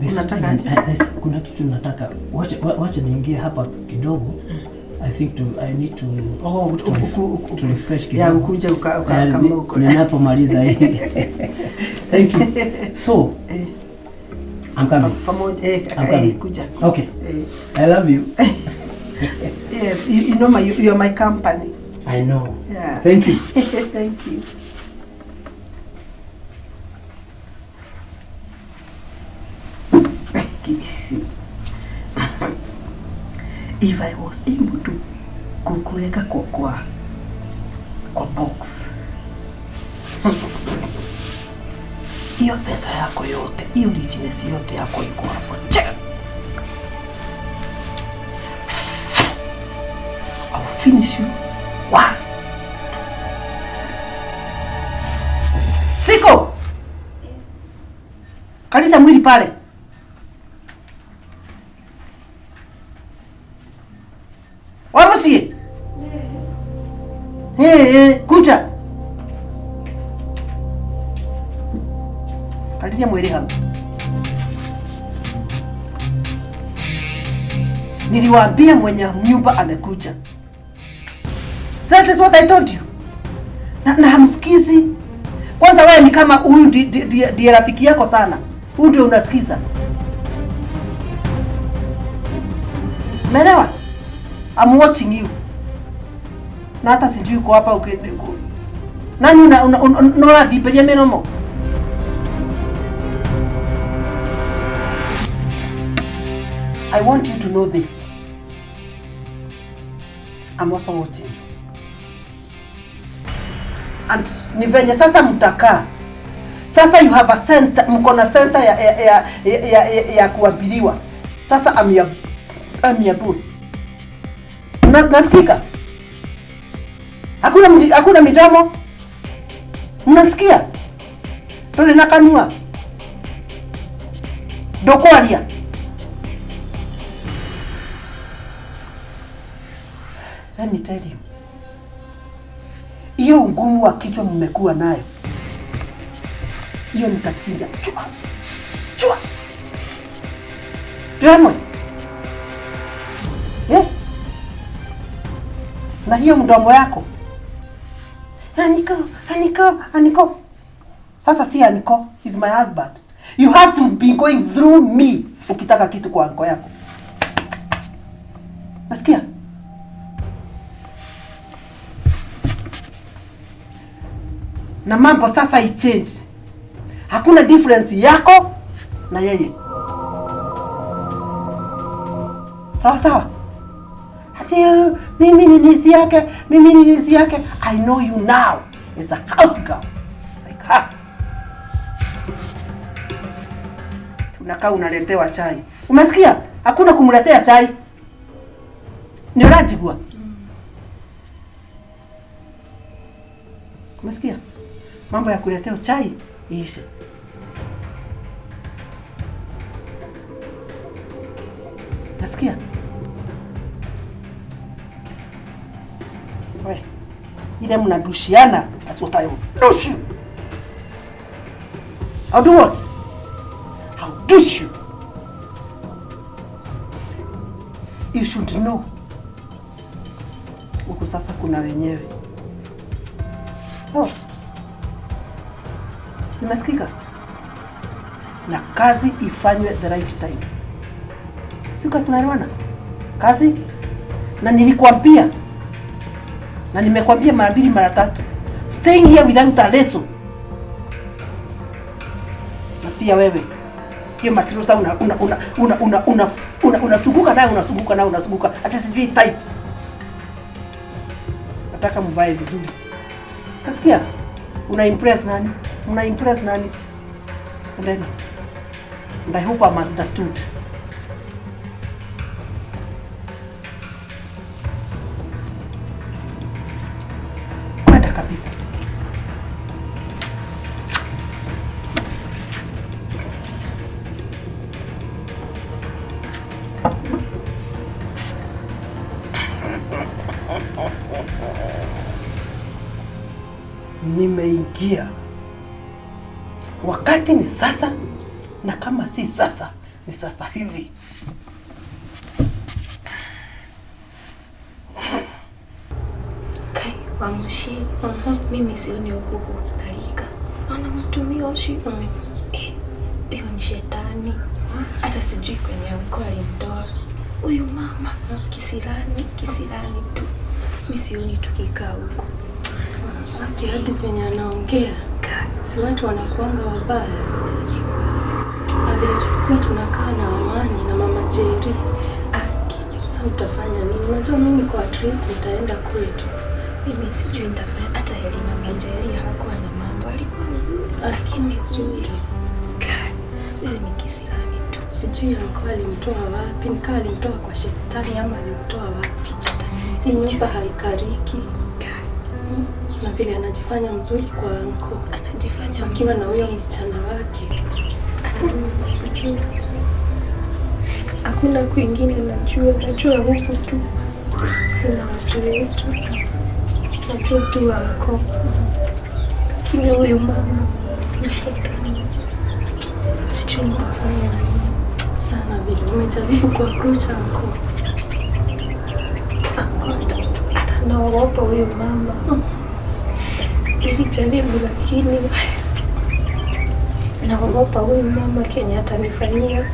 Speaker 1: There's
Speaker 2: Unataka
Speaker 1: something-
Speaker 2: aje?
Speaker 1: Kuna kitu nataka, wacha niingie hapa kidogo. I think I need to
Speaker 2: Oh,
Speaker 1: to refresh kidogo.
Speaker 2: Ukuja kama uko.
Speaker 1: Ninapomaliza hii. Thank you. So, I'm coming.
Speaker 2: Pamoja,
Speaker 1: I'm coming.
Speaker 2: kuja.
Speaker 1: Okay. I love you.
Speaker 2: Yes, you know you are my company.
Speaker 1: I know.
Speaker 2: Yeah.
Speaker 1: Thank you.
Speaker 2: Thank you. If I was able to kukuweka kwa box, hiyo pesa yako yote, hiyo richness yote yako iko hapo. Che! I'll finish you. One. Siko! Kanisa mwili pale. Wamusie. Hey, hey, kuja. Kaliria mwili hapa. Niliwaambia mwenye nyumba amekuja. That is what I told you. Na hamsikizi. Kwanza wewe ni kama huyu ndiye rafiki yako sana. Huyu ndio unasikiza. Umeelewa? I'm watching you. Na hata sijui uko hapa nani una menomo? I want you to know this. I'm also watching you. And ni venye sasa mtakaa. Sasa you have a center, mko na center ya kuambiliwa. Sasa I'm your boss. Nasikika? Hakuna midomo? Mnasikia? Tuli na kanua. Ndũkwaria. Let me tell you. Hiyo ugumu wa kichwa mmekuwa nayo. Hiyo nitachinja. Chua. Chua. Tuamwe. Eh? Na hiyo mdomo yako. Aniko, Aniko, Aniko. Sasa si Aniko, he's my husband. You have to be going through me ukitaka kitu kwa anko yako. Nasikia? Na mambo sasa i-change. Hakuna difference yako na yeye. Sawa sawa. Ati mimi ni nisi yake, mimi ni nisi yake. I know you now. It's a house girl. Like her. Unakaa unaletewa chai. Umesikia? Hakuna kumletea chai. Ni urajigua. Umesikia? Mambo ya kuletea chai iishe. Nasikia? We, ile mnadushiana, that's what I will douche you. I'll do what? I'll douche you. You should know. Huku sasa kuna wenyewe. Sawa? Nimesikika? Na kazi ifanywe the right time. Sika tunaelewana? Kazi? Na nilikwambia. Na nimekwambia mara mbili mara tatu. Staying here without a leso. Na pia wewe. Hiyo matrusa una unasuguka nayo unasuguka nayo unasuguka. Acha sijui tight. Nataka mvae vizuri. Nasikia? Una impress nani? Una impress nani? And then, and I hope I'm understood. Kwenda kabisa. Nimeingia. Wakati ni sasa, na kama si sasa, ni sasa hivi.
Speaker 5: Kai, Wamushi, mimi sioni huku kukalika. Naona mtumia oshi. Hiyo ni shetani. Hata sijui kwenye anko alimtoa. Huyu mama kisirani, kisirani tu. Mimi sioni tukikaa huku.
Speaker 4: Aki hadi penye anaongea. Si watu wanakuanga wabaya. Na vile tulikuwa tunakaa na amani na mama Jerry.
Speaker 5: Aki,
Speaker 4: Sasa utafanya nini? Unajua mimi niko at least nitaenda kwetu.
Speaker 5: Mimi sijui nitafanya. Hata heri mama Jerry hakuwa na mambo, alikuwa mzuri, lakini mzuri. Kai, huyu ni kisirani tu.
Speaker 4: Sijui anko alimtoa wapi, nikaa alimtoa kwa shetani ama alimtoa wapi.
Speaker 5: Hata mimi
Speaker 4: Hii
Speaker 5: sijui.
Speaker 4: nyumba haikariki.
Speaker 5: Kai,
Speaker 4: Na vile anajifanya mzuri kwa anko.
Speaker 5: Anajifanya
Speaker 4: Akiwa na
Speaker 5: mzuri.
Speaker 4: huyo msichana wake.
Speaker 5: Hata mimi sijui. Hakuna kwingine najua, najua huku tu. Sina watu wetu. Najua tu anko. Lakini huyu mama ni shetani. Sijui nitafanya nini.
Speaker 4: Sana vile umejaribu ku approach anko.
Speaker 5: Anko hata naogopa huyu mama. Nilijaribu lakini naogopa huyu mama kenye atanifanyia.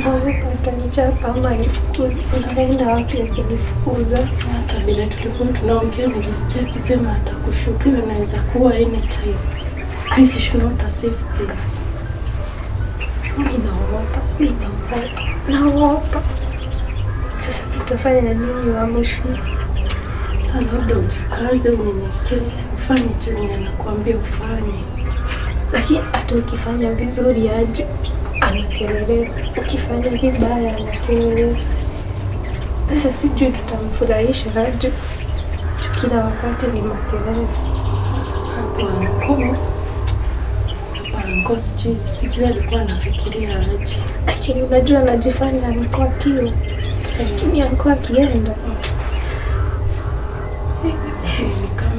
Speaker 5: Naogopa atanichapa ama anifukuze. Nitaenda wapi akinifukuza?
Speaker 4: Hata vile tulikuwa tunaongea nilisikia akisema atakushutu, anaweza kuwa anytime. This is not a safe place.
Speaker 5: Mimi naogopa, mimi naogopa, naogopa. Sasa tutafanya nini Wamushi?
Speaker 4: Sasa labda ujikaze, unyenyekee, ufanye chenye anakuambia ufanye.
Speaker 5: Lakini hata ukifanya vizuri aje anakelele, ukifanya vibaya anakelele. Sasa sijui tutamfurahisha aje. Kila wakati ni makelele.
Speaker 4: Hapo anko, hapo anko sijui alikuwa anafikiria aje.
Speaker 5: Lakini unajua anajifanya alikuwa akiwa, lakini anko akienda
Speaker 4: Ni kama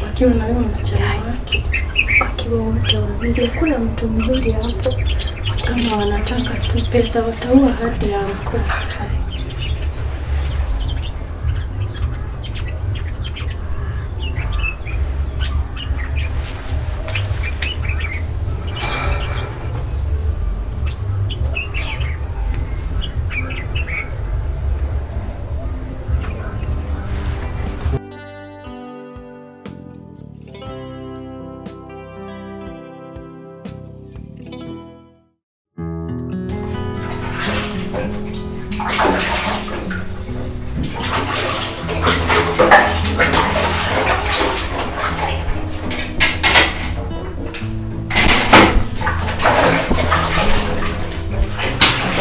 Speaker 4: wakiwa na huyo msichana wake.
Speaker 5: Wakiwa wote wawili, hakuna mtu mzuri hapo.
Speaker 4: Kama wanataka tu pesa wataua hadi anko.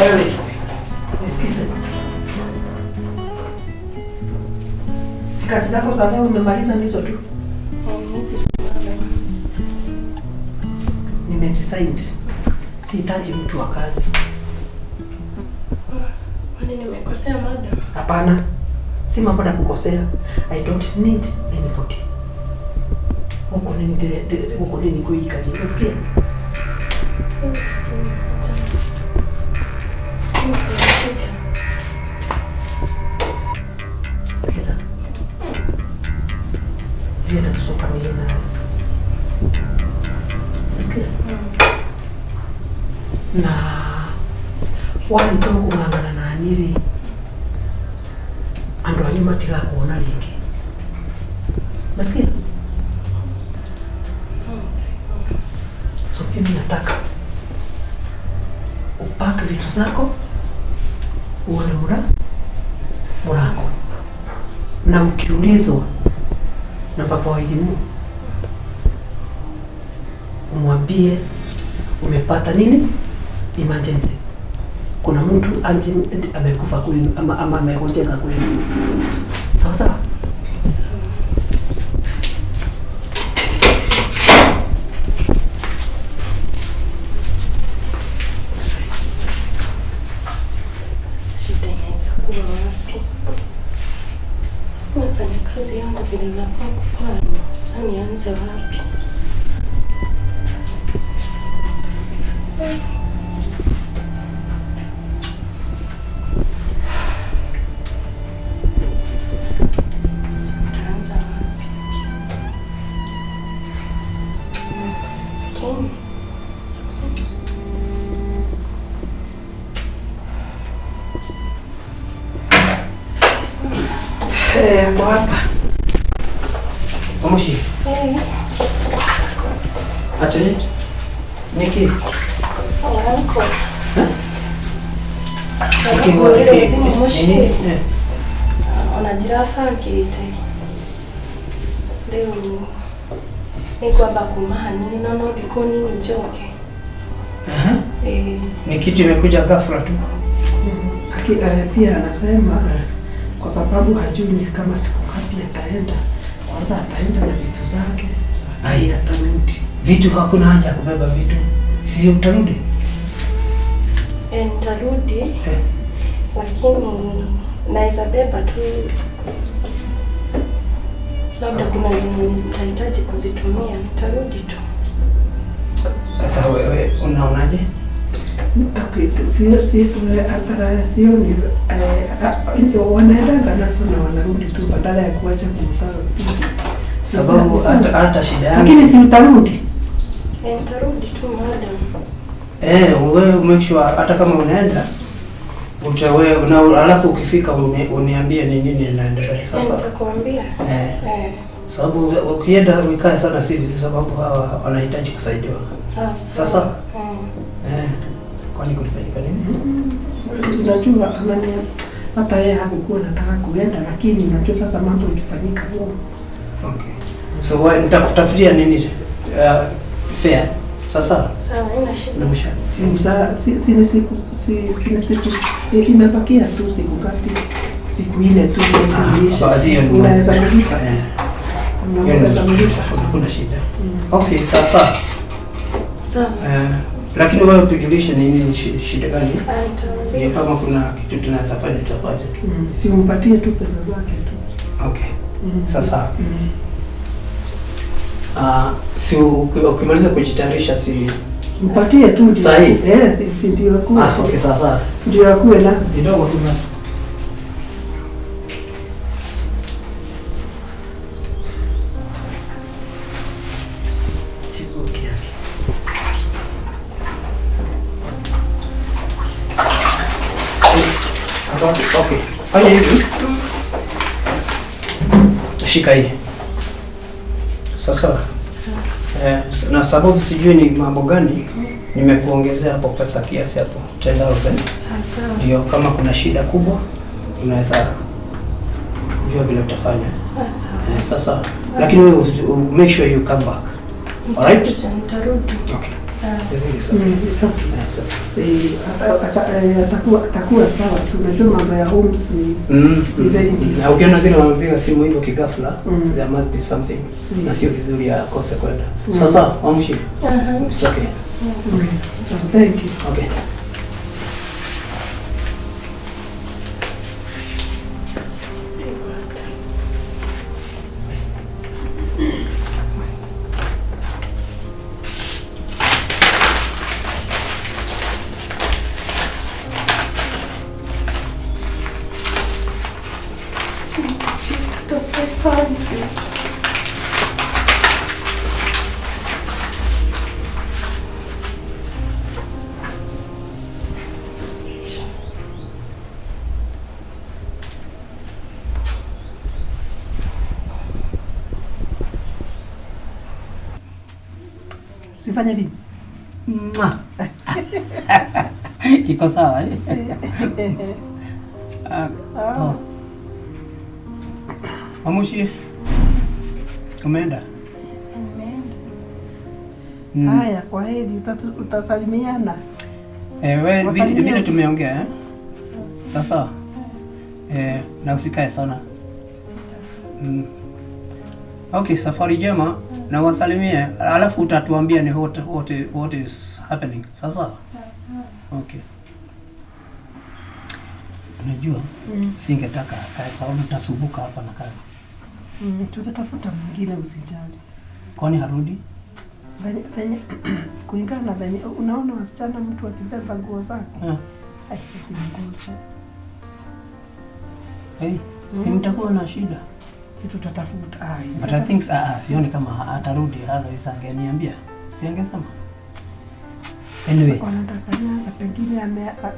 Speaker 2: Wewe nisikize, si kazi zako za leo umemaliza nizo tu?
Speaker 4: Hizi madam.
Speaker 2: Nimedecide sihitaji mtu wa kazi.
Speaker 4: Kwani nimekosea, madam?
Speaker 2: Hapana, si mambo na kukosea. I don't need anybody. Huko nini huko nini kuikaje? Unasikia?
Speaker 4: Madam. Mimi kuna shida.
Speaker 2: Sikiza. Ndienda tusokanile naye. Unasikia? Na warĩkia kũng'ang'ana na niĩ rĩ, andũ anyu matigakuona rĩngĩ. Unasikia? So mimi nataka upake vitu zako uone mlango, na ukiulizwa na baba wa elimu umwambie umepata nini emergency, kuna mtu amekufa kwenu ama amegonjeka kwenu. Sawa sawa?
Speaker 4: Sawa. Sasa shida inaweza kuwa wapi? Nafanya kazi yangu vile inafaa kufanya. Sasa nianze wapi? Sasa nitaanza wapi? Lakini
Speaker 2: Eh, ako hapa.
Speaker 1: Omushi. Atĩ nĩkĩ?
Speaker 4: Uncle.
Speaker 1: Nĩkĩ
Speaker 4: Nĩkĩ
Speaker 1: nini?
Speaker 4: Mũciĩ. Ona ndirabangĩte rĩu nĩ ngwamba kuma hanini no thikũ nini njoke. Ĩĩ.
Speaker 1: Ni kitu imekuja ghafla tu.
Speaker 2: Pia anasema kwa sababu hajui ni kama siku ngapi ataenda. Kwanza ataenda na vitu zake.
Speaker 1: Ai.
Speaker 2: Atarudi.
Speaker 1: Vitu hakuna haja ya kubeba vitu. Si utarudi?
Speaker 4: Nitarudi lakini naweza beba tu, labda kuna zenye nitahitaji kuzitumia, nitarudi tu.
Speaker 1: Sasa wewe unaonaje?
Speaker 2: Okay, sio ni wanaendanga nazo na wanarudi tu badala ya kuacha kumtaka.
Speaker 1: Sababu hata shida yangu.
Speaker 2: Lakini si utarudi.
Speaker 4: Nitarudi tu madam.
Speaker 1: Wewe make sure hata kama unaenda utawe na alafu ukifika uniambie ni nini inaendelea sasa.
Speaker 4: Nitakwambia.
Speaker 1: Sababu ukienda uikae sana si vizuri, sababu hawa wanahitaji kusaidiwa.
Speaker 4: Sawa.
Speaker 1: Sasa kwani kulifanyika nini?
Speaker 2: Unajua anania hata yeye hakukuwa anataka kuenda, lakini unajua sasa mambo ikifanyika huo.
Speaker 1: Okay. So wewe nitakutafutia nini fare. Sasa
Speaker 4: Sawa, haina shida.
Speaker 1: na
Speaker 2: Si msa si si siku si siku imebakia tu siku ngapi? Siku 4 tu mwezi.
Speaker 1: Basi hiyo ni
Speaker 2: Unaweza kulipa. Unaweza kulipa.
Speaker 1: Hakuna shida. Okay, sasa.
Speaker 4: Sawa.
Speaker 1: Lakini wewe tujulishe ni nini shida gani?
Speaker 4: Nitaambia.
Speaker 1: Kama kuna kitu tunaweza fanya tutafanya tu.
Speaker 2: Si umpatie tu pesa zake tu.
Speaker 1: Okay. Sasa. Si ukimaliza kujitayarisha si
Speaker 2: Mpatie tu ndio.
Speaker 1: Sahi.
Speaker 2: Eh, si ndio akuwe.
Speaker 1: Ah, okay, sawa sawa.
Speaker 2: Ndio akuwe nazo.
Speaker 1: Kidogo tu basi.
Speaker 2: Chibuki yake.
Speaker 1: Okay. Fanya hivi. Shika hii. Sasa na sababu sijui ni mambo gani nimekuongezea hapo pesa kiasi hapo 10,000.
Speaker 4: Sawa sawa.
Speaker 1: Ndio kama kuna shida kubwa unaweza jua vile utafanya.
Speaker 4: Sawa.
Speaker 1: Sasa lakini wewe make sure you come back. Alright?
Speaker 4: Nitakuja, nitarudi.
Speaker 1: Okay.
Speaker 4: Ah.
Speaker 1: It's okay.
Speaker 2: It's okay.
Speaker 1: So.
Speaker 2: Atakuwa sawa tu. Unajua mambo ya homes ni ni very difficult.
Speaker 1: Na ukiona vile wamepiga simu hivyo kighafla, there must be something. Na sio vizuri akose kwenda. Sasa, Wamshi.
Speaker 4: Aha.
Speaker 1: It's okay.
Speaker 2: Okay. So thank you.
Speaker 1: Okay.
Speaker 4: Sikupatie hata 500.
Speaker 2: Sifanye vipi?
Speaker 1: Mwah. Iko sawa eh? Ah, oh. Amushi. Umeenda?
Speaker 4: Nimeenda.
Speaker 2: Haya, kwa heri, utasalimiana.
Speaker 1: Eh, we
Speaker 2: Wasalimia.
Speaker 1: vile tumeongea eh?
Speaker 4: Sawa sawa.
Speaker 1: Sasa na usikae sana.
Speaker 4: Sitakaa.
Speaker 1: Okay, safari njema na wasalimie, alafu utatuambia ni what is happening. Sasa?
Speaker 4: Sawa sawa.
Speaker 1: Okay. Unajua singetaka akae sababu tutasumbuka hapa na kazi.
Speaker 2: Tutatafuta mwingine, usijali.
Speaker 1: Kwani harudi?
Speaker 2: Venye kulingana na venye unaona wasichana, mtu akibeba nguo zake, ai, usimngoje.
Speaker 1: Hey, si mtakuwa na shida.
Speaker 2: Si tutatafuta. Ai,
Speaker 1: But I think sioni kama atarudi, otherwise angeniambia. Si angesema. Anyway,
Speaker 2: wanadanganyanga, pengine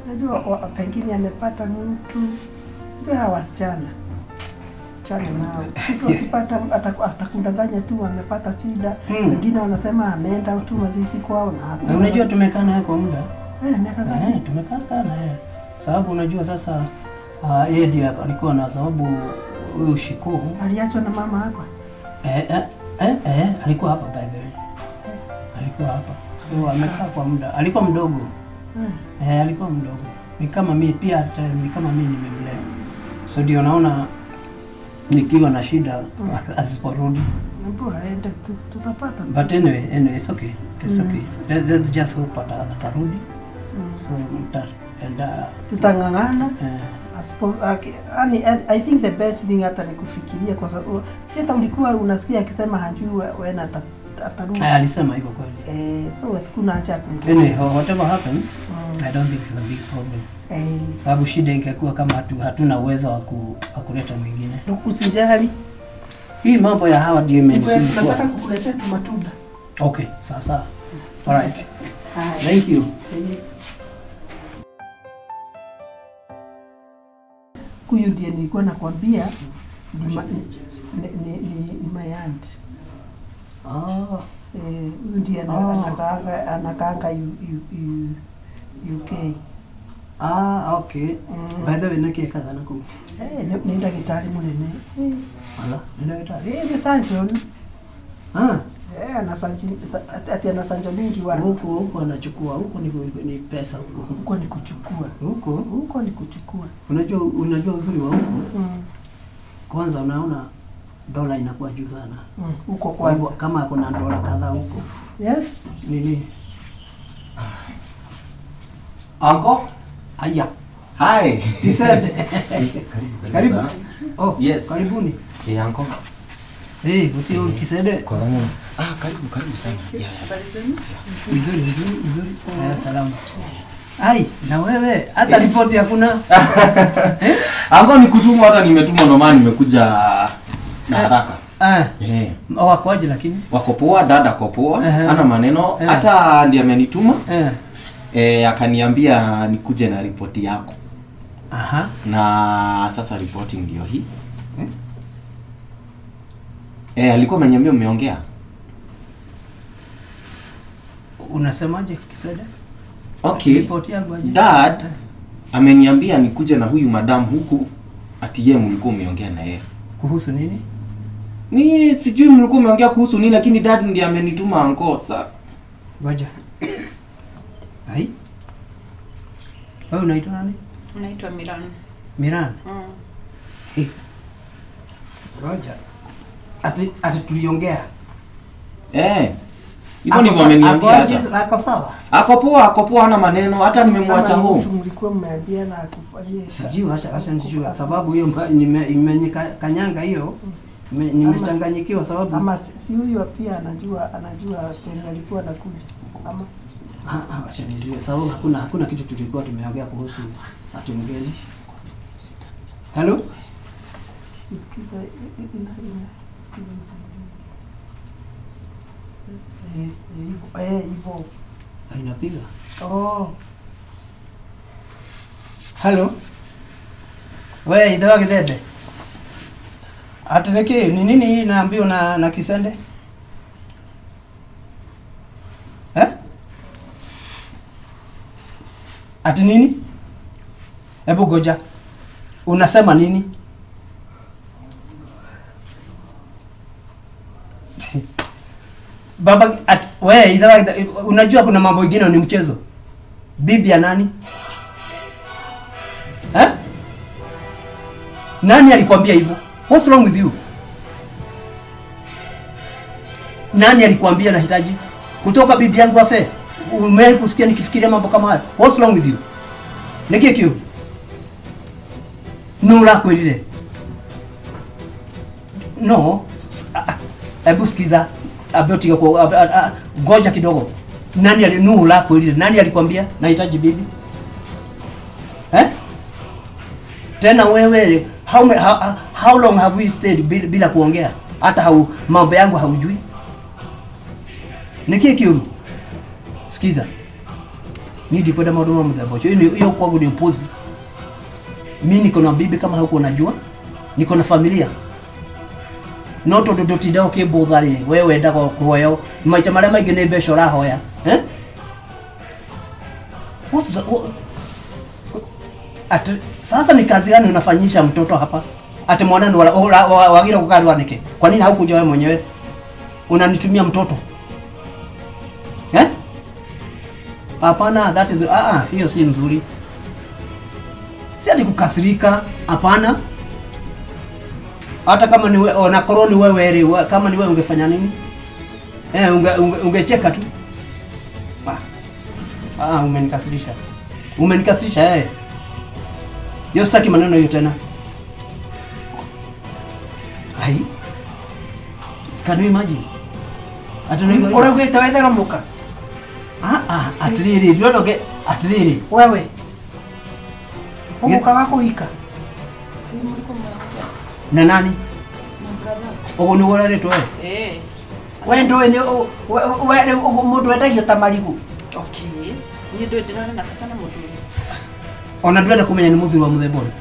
Speaker 2: najua pengine amepata mtu. Ndio hawa wasichana chana nao, mtu akipata atakudanganya tu amepata shida. Wengine wanasema ameenda tu mazishi kwao na hakuna.
Speaker 1: Na unajua tumekaa naye kwa muda.
Speaker 2: Eh, miaka ngapi?
Speaker 1: Eh, tumekaa naye. Sababu unajua sasa yeye ndiye alikuwa na sababu huyu Shiku
Speaker 2: Aliachwa na mama hapa.
Speaker 1: Alikuwa hapa by the way. Alikuwa hapa. So amekaa kwa muda. Alikuwa mdogo. Eh, alikuwa mdogo. Ni kama mimi pia hata ni kama mimi nimemlea. So ndio naona nikiwa na shida asiporudi.
Speaker 2: Mbona aende tu, tutapata.
Speaker 1: But anyway, it's okay. It's okay. Let's just hope atarudi. So mtaenda
Speaker 2: Tutang'ang'ana.
Speaker 1: Eh,
Speaker 2: Asipo, I think the best thing hata ni kufikiria, kwa sababu si hata ulikuwa unasikia akisema hajui when atarudi.
Speaker 1: Alisema hivyo kweli.
Speaker 2: Eh, so hakuna haja ya kumgoja.
Speaker 1: Anyway, whatever happens, I don't think it's a big problem. Sababu shida ingekuwa kama hatuna uwezo wa kuleta mwingine.
Speaker 2: Usijali.
Speaker 1: Hii mambo ya hawa ndio imenisumbua.
Speaker 2: Nataka kukuletea tu matunda.
Speaker 1: Okay, sawa sawa. All right.
Speaker 2: Haya.
Speaker 1: Thank you.
Speaker 2: Huyu ndiye nilikuwa nakwambia ni my aunt.
Speaker 1: Ah,
Speaker 2: Eh, huyu ndiye anakaanga UK.
Speaker 1: Ah, okay. By the way, nakiekaga naku.
Speaker 2: Eh, ni ndagĩtarĩ mũnene. Eh,
Speaker 1: Ala, ni daktari.
Speaker 2: eh, ni surgeon.
Speaker 1: Ah,
Speaker 2: Eh, ana surgeon, ati ana surgeon mingi watu.
Speaker 1: Huko anachukua, huko ni pesa huko.
Speaker 2: Huko ni kuchukua.
Speaker 1: Huko
Speaker 2: Huko ni kuchukua.
Speaker 1: unajua uzuri wa huko? Kwanza unaona dola inakuwa juu sana.
Speaker 2: Huko
Speaker 1: Kwa hivyo
Speaker 2: kwanza.
Speaker 1: kama kuna dola kadhaa huko.
Speaker 2: Yes.
Speaker 1: Nini?
Speaker 6: Uncle?
Speaker 1: Aya.
Speaker 6: Hi.
Speaker 1: He said.
Speaker 6: Karibu.
Speaker 1: Karibu. Oh,
Speaker 6: Yes.
Speaker 1: karibuni.
Speaker 6: Hey, uncle.
Speaker 1: Eh, hey, utio kisede.
Speaker 6: Kwa nini? Ah, karibu karibu sana. Yeah.
Speaker 3: Habari zenu?
Speaker 1: Nzuri nzuri nzuri. Salama. Ai, na wewe hata ripoti hakuna.
Speaker 6: Ango nikutumwa, hata nimetumwa ndo maana nimekuja na haraka.
Speaker 1: Wako aje lakini?
Speaker 6: Wako poa, dada ako poa, ana maneno, hata ndiye amenituma. Akaniambia nikuje na ripoti yako.
Speaker 1: Aha.
Speaker 6: Na sasa ripoti ndio hii. Alikuwa ameniambia mmeongea.
Speaker 1: Unasemaje Kisada?
Speaker 6: Okay.
Speaker 1: Ripoti yangu aje?
Speaker 6: Dad ameniambia nikuje na huyu madam huku ati yeye mlikuwa mmeongea na yeye.
Speaker 1: Kuhusu nini?
Speaker 6: Ni sijui mlikuwa mmeongea kuhusu nini, lakini dad ndiye amenituma anko. Sasa
Speaker 1: ngoja. Ai. Wewe unaitwa nani?
Speaker 3: Naitwa Miran.
Speaker 1: Miran? Ngoja. Ati tuliongea.
Speaker 6: Hivyo ndivyo ameniambia hata.
Speaker 1: Ako sawa?
Speaker 6: Ako poa, hana maneno, hata nimemwacha home.
Speaker 2: Mlikuwa mmeambia na akufanyie.
Speaker 1: Sijui, acha nijue sababu hiyo imenyekanyanga hiyo. Nimechanganyikiwa sababu
Speaker 2: ama si huyu pia anajua tena alikuwa anakuja. Ama
Speaker 1: acha nijue sababu hakuna kitu tulikuwa tumeongea kuhusu ati mgeni. Hello?
Speaker 2: Sikiza ina sikiza msaidie. Hivyo.
Speaker 1: Inapiga.
Speaker 2: Oh.
Speaker 1: Hello. Wewe idhawa Githende. Ati niki ni nini hii naambiwa na Kisende? Ati nini? Hebu goja. Unasema nini? Baba wewe idhawa unajua kuna mambo mengine ni mchezo. Bibi ya nani? Nani alikwambia hivyo? What's wrong with you? Nani alikwambia nahitaji kutoka bibi yangu afe? Umewahi kusikia nikifikiria mambo kama haya? What's wrong with you? Niki kiu. Nula kwelile. No, hebu sikiza. Aboti kwa ngoja kidogo. Nani alinula kwelile? Nani alikwambia nahitaji bibi? Tena wewe how long have we stayed bila kuongea? Hata mambo yangu haujui. Niki kiu. Sikiza. Nidi kwenda madumo mdhabocho. Hiyo kwangu ni upuzi. Mimi niko na bibi kama huko unajua. Niko na familia. No tondu ndutinda ukimbuthari we wendaga kuhoya maita maria maingi ni mbeca urahoya. What's the, ati sasa ni kazi gani unafanyisha mtoto hapa? Ati mwanani wagira kukarwa niki? Kwa nini haukuja wewe mwenyewe? Unanitumia mtoto? Hapana, that is hiyo si nzuri. Si ati kukasirika, hapana. Hata kama ni wewe na koroni wewe kama ni wewe ungefanya nini? Ungecheka tu. Umenikasirisha. Umenikasirisha. Yo sitaki maneno hiyo tena. Ai. Can you imagine? Ati
Speaker 2: uraugite wethera muka.
Speaker 1: Atiriri, ndionoge atiriri.
Speaker 2: Wewe. Umuka wako hika.
Speaker 4: Si mliko mnaongea.
Speaker 1: Na nani?
Speaker 4: Na brother.
Speaker 1: Ogo ni wararetwo we?
Speaker 2: We ndoe ni we mundu endagio ta marigu.
Speaker 3: Okay. Ni ndo ndirona na bata na muthuri.
Speaker 1: Ona ndwenda kumenya ni muthuri wa muthemba uriku.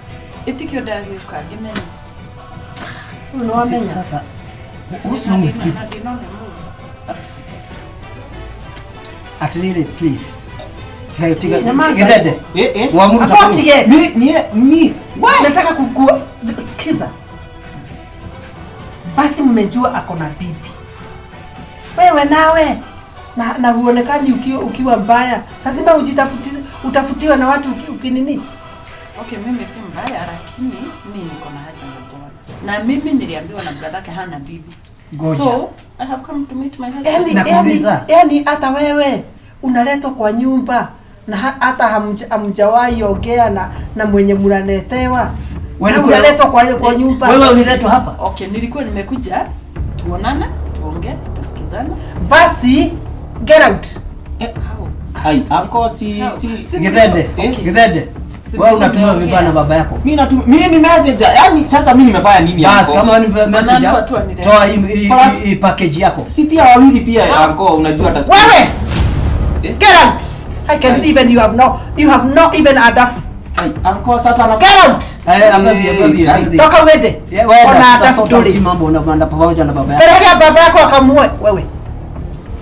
Speaker 3: Itikio ndagiuka ngimenya.
Speaker 2: No wamenya.
Speaker 1: Sasa what's wrong with people? Atiriri please. Tiga. Githende. Wamuruta.
Speaker 2: Mi nataka kukua sikiza. Basi mmejua ako na bibi. Wewe nawe na huonekani ukiwa mbaya. Lazima utafutiwe na watu ukinini.
Speaker 3: Okay, mimi si mbaya lakini mimi niko na haja na bwana. Na mimi niliambiwa na brother yake hana bibi.
Speaker 1: Goja.
Speaker 3: So, I have come to meet my husband.
Speaker 2: Yaani hata wewe unaletwa kwa nyumba na hata hamjawahi ongea na mwenye mnanetewa. Wewe unaletwa kwa nyumba.
Speaker 1: Wewe uliletwa hapa?
Speaker 3: Okay, nilikuwa nimekuja tuonane, Tuongee, tusikizane.
Speaker 2: Basi get out.
Speaker 3: How?
Speaker 6: Ai, uncle si si
Speaker 1: Githende, Githende. Wewe unatumia vibaya na baba yako.
Speaker 6: Mimi natumia, mimi ni messenger. Yaani sasa mimi nimefanya nini
Speaker 1: Bas,
Speaker 6: uncle?
Speaker 1: kama ni messenger, toa hii package yako.
Speaker 6: Si pia wawili pia uncle, unajua hata
Speaker 2: wewe. Get out. I can see even you have not even adafu.
Speaker 6: Ai, uncle sasa na
Speaker 2: get out.
Speaker 1: Eh,
Speaker 2: toka uende. Ona adafu dole.
Speaker 1: Mambo unapanda pamoja na baba yako.
Speaker 2: Pelekea baba yako akamue wewe.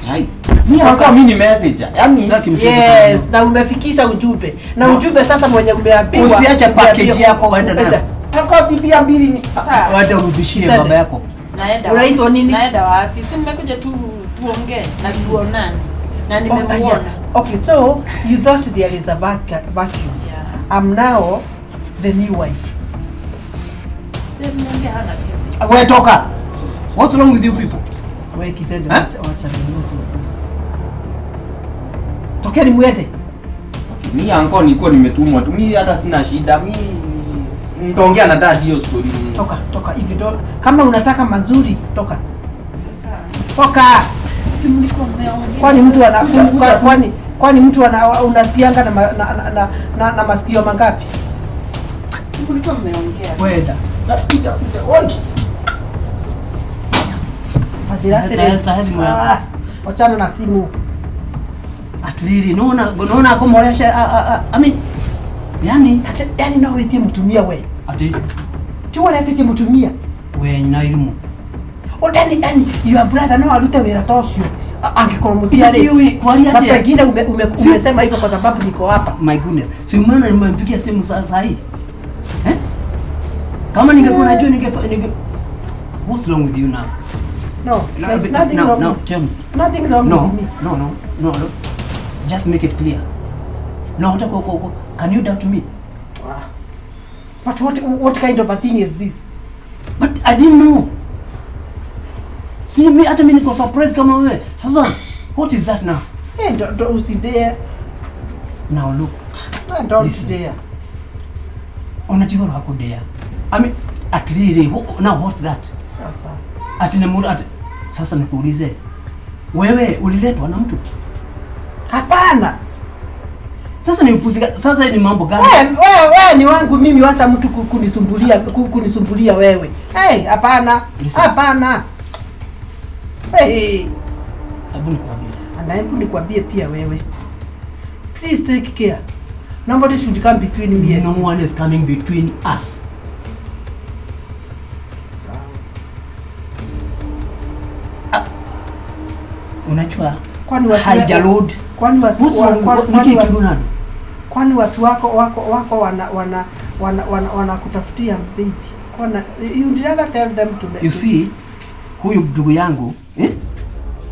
Speaker 6: Hai. Mimi uncle, mimi ni messenger. Yaani
Speaker 2: yes, na umefikisha ujumbe. Na ujumbe sasa mwenye umeambiwa.
Speaker 1: Usiache package yako uende nayo.
Speaker 6: Uncle si pia mbili ni
Speaker 3: sasa.
Speaker 1: Waende urudishie baba yako.
Speaker 3: Naenda.
Speaker 2: Unaitwa nini?
Speaker 3: Naenda wapi? Si nimekuja tu tuongee na tuonane. Na nimemuona.
Speaker 2: Okay, so you thought there is a vacuum.
Speaker 3: Yeah.
Speaker 2: I'm now the new wife.
Speaker 3: Sasa mnaongea hana bibi.
Speaker 1: Wewe toka. What's wrong with you people?
Speaker 2: Wewe Kisende, wacha nini upuzi. Tokeni muende.
Speaker 6: Okay, mimi uncle nilikuwa nimetumwa tu. Mimi hata sina shida. Mimi nitaongea na dad hiyo story.
Speaker 2: Toka, toka hivi do. Kama unataka mazuri, toka.
Speaker 3: Sasa
Speaker 2: toka.
Speaker 3: Si mlikuwa mmeongea.
Speaker 2: Kwani mtu ana kwani mtu ana unasikianga na masikio mangapi?
Speaker 3: Si mlikuwa mmeongea.
Speaker 1: Wenda.
Speaker 6: Na kuja kuja. Oi.
Speaker 2: Wachana na simu.
Speaker 1: Atlili naona akomoresha I mean yani
Speaker 2: yani no wewe mtumia we.
Speaker 1: Ati
Speaker 2: tu wale ati mtumia.
Speaker 1: We na elimu.
Speaker 2: O yani your brother no arute wira tocio. Angekoromotia leo.
Speaker 1: Kwa
Speaker 2: na pengine umesema hivyo kwa sababu niko hapa.
Speaker 1: My goodness. Si umeona nimempigia simu sasa hii? Eh? Kama ningekuwa najua ninge What's wrong with you now?
Speaker 2: No, there's nothing wrong.
Speaker 1: No, tell me.
Speaker 2: Nothing wrong with me.
Speaker 1: No. Just make it clear. No, can you doubt me?
Speaker 2: But what kind of a thing is this?
Speaker 1: But I didn't know. See me hata mimi niko surprised kama wewe. Sasa what is that now?
Speaker 2: Hey, don't see there.
Speaker 1: Now look.
Speaker 2: Don't dare.
Speaker 1: Unajua hako dare. I mean at really now what's that?
Speaker 2: Sasa.
Speaker 1: Ati na mtu sasa nikuulize. Wewe uliletwa na mtu?
Speaker 2: Hapana.
Speaker 1: Sasa ni upuzi, sasa ni mambo gani?
Speaker 2: Wewe ni wangu mimi, wacha mtu kunisumbulia kunisumbulia wewe. Hey, hapana. Hapana. Hey.
Speaker 1: Hebu nikwambie.
Speaker 2: Na hebu nikwambie pia wewe. Please take care. Nobody should come between me and
Speaker 1: no one is coming between us. Unajua
Speaker 2: kwani watu
Speaker 1: haijalod
Speaker 2: kwani kwani watu wako wana kutafutia baby. Kwani you rather tell them to
Speaker 1: you see huyu ndugu yangu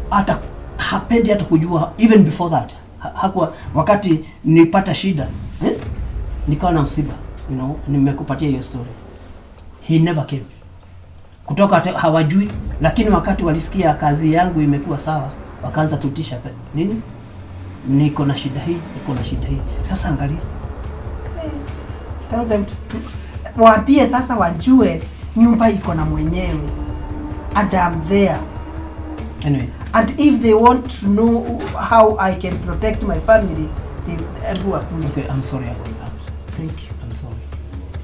Speaker 1: hata hapendi hata kujua even before that hakuwa wakati nilipata shida nikawa na msiba, you know, nimekupatia hiyo story. He never came. Kutoka hawajui, lakini wakati walisikia kazi yangu imekuwa sawa, wakaanza kutisha nini? Niko na shida hii, niko na shida hii. Sasa angalia.
Speaker 2: Tell them to waambie sasa wajue nyumba iko na mwenyewe. And I'm there.
Speaker 1: Anyway.
Speaker 2: And if they want to know how I can protect my family, they wakuje.
Speaker 1: Okay, I'm sorry about that.
Speaker 2: Thank you.
Speaker 1: I'm sorry.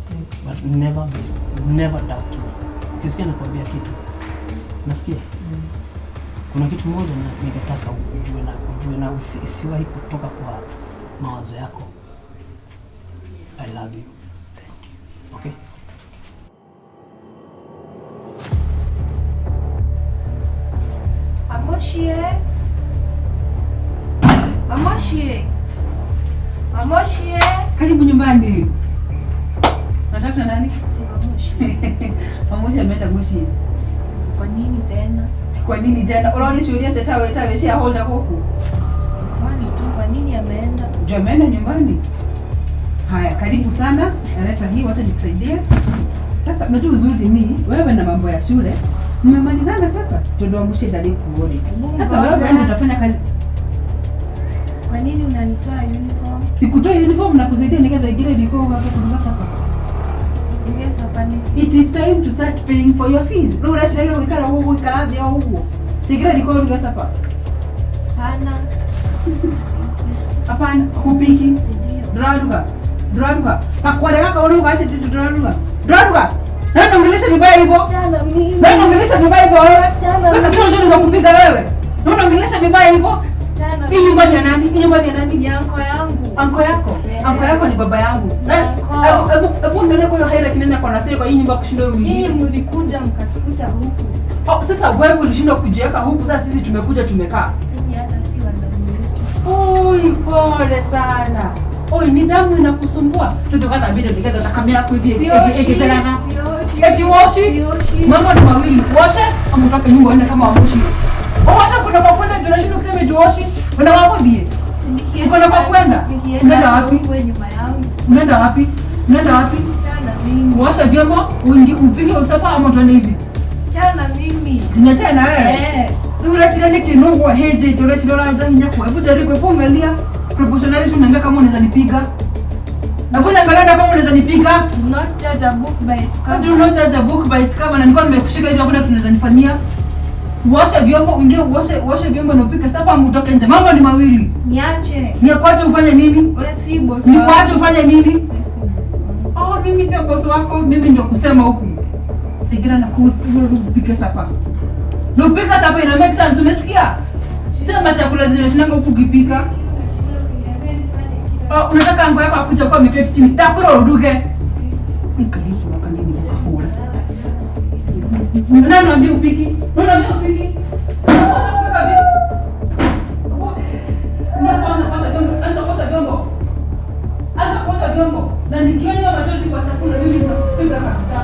Speaker 2: Thank you.
Speaker 1: But never doubt me. Ukisikia nakwambia kitu. Nasikia? Kuna kitu moja ningetaka ujue na usiwahi kutoka kwa mawazo yako. I love you.
Speaker 2: Thank you.
Speaker 1: Okay?
Speaker 5: Amoshie. Amoshie. Amoshie.
Speaker 3: Karibu nyumbani. Unatafuta nani?
Speaker 5: Si Mamoshi.
Speaker 3: Mamoshi ameenda Moshi.
Speaker 5: Kwa nini tena?
Speaker 3: Kwa nini tena? Unaona shuhudia tata wewe shareholder huku.
Speaker 5: Swali tu, kwa nini ameenda?
Speaker 3: Ndio ameenda nyumbani. Haya, karibu sana. Naleta hii, wacha nikusaidie. Sasa unajua uzuri ni wewe na mambo ya shule mmemalizana sasa. Ndio Moshi ndali kuone. Sasa wewe ndio utafanya kazi.
Speaker 5: Kwa nini unanitoa uniform?
Speaker 3: Sikutoa uniform na kusaidia nikaza ingine ilikuwa hapa kwa sasa. It is time to start paying for your fees. Rora shirega wikara huko wikara vya huko. Tigira jiko ruga sapa.
Speaker 4: Hapana.
Speaker 3: Hapana, hupiki.
Speaker 4: Ndio.
Speaker 3: Nduraruga. Nduraruga. Kakware kaka uruga acha nduraruga. Nduraruga. Nani unaongelesha vibaya hivyo?
Speaker 5: Jana mimi.
Speaker 3: Nani unaongelesha vibaya hivyo wewe?
Speaker 5: Jana
Speaker 3: Wewe kasema unajua za kupika wewe. Nani unaongelesha vibaya hivyo?
Speaker 4: Jana.
Speaker 3: Hii nyumba ni ya nani? Hii nyumba ni ya nani?
Speaker 4: Ni anko yangu.
Speaker 3: Anko yako?
Speaker 4: Yeah.
Speaker 3: Anko yako ni baba yangu.
Speaker 4: Ni anko.
Speaker 3: Hebu angalia kwa hiyo hierarchy nani ako na say kwa hii nyumba kushinda huyu
Speaker 4: Nyinyi
Speaker 3: mwingine.
Speaker 4: mlikuja mkatukuta huku.
Speaker 3: Oh, sasa wewe ulishindwa kujiweka huku, sasa sisi tumekuja tumekaa.
Speaker 4: Nyinyi hata si wa damu yetu.
Speaker 3: Oi, pole sana. Oi, ni damu inakusumbua. Tutukata bila nikaza takamia yako hivi
Speaker 4: Sioshi.
Speaker 3: ekipelanga.
Speaker 4: Sioshi.
Speaker 3: Eti woshi?
Speaker 4: Sioshi.
Speaker 3: Mambo ni mawili, uoshe ama utoke nyumba uende kama wamoshi. Oh, hata kuna kwa kwenda tunashindwa kusema eti uoshi. Una wapo die? Uko na kwa kwenda?
Speaker 4: Nikienda
Speaker 3: Unaenda wapi?
Speaker 4: huko nyuma yangu.
Speaker 3: Unaenda wapi? Unaenda wapi?
Speaker 4: Chana mimi.
Speaker 3: Uoshe vyombo, uingie upike usafa ama tuende hivi.
Speaker 4: Chana mimi.
Speaker 3: Tunachana na wewe.
Speaker 4: Eh.
Speaker 3: Urashira ni kinungu heje urashira la hinya kwa. Hebu jaribu hebu angalia proportionality uniambia kama unaweza nipiga. Na mbona angalia na kama unaweza nipiga?
Speaker 4: Do not judge a book by its cover.
Speaker 3: Do not judge a book by its cover. Na nilikuwa nimekushika hivi hakuna kitu unaweza nifanyia. Uoshe vyombo, uingie uoshe vyombo na upike sapa ama utoke nje. Mambo ni mawili.
Speaker 4: Niache.
Speaker 3: Nikuache ufanye nini?
Speaker 4: Wewe si boss wangu.
Speaker 3: Nikuache ufanye nini?
Speaker 4: Wewe si boss wangu.
Speaker 3: Oh, mimi sio boss wako, mimi ndio kusema huku. Fikiria na kupika sapa. Na upika sapa ina make sense, umesikia? Sema chakula zinashinanga huku ukipika. Oh, unataka ango yako akuja kwa ameketi chini. Takura uruge. Nikalizu wakanini ukahura. Nani anambia upiki? Nani anambia upiki? Unataka kupika vipi? Ndio kwanza kosha vyombo, anza kosha vyombo. Anza kuosha vyombo. Na nikiona machozi kwa chakula mimi nitakupiga kabisa.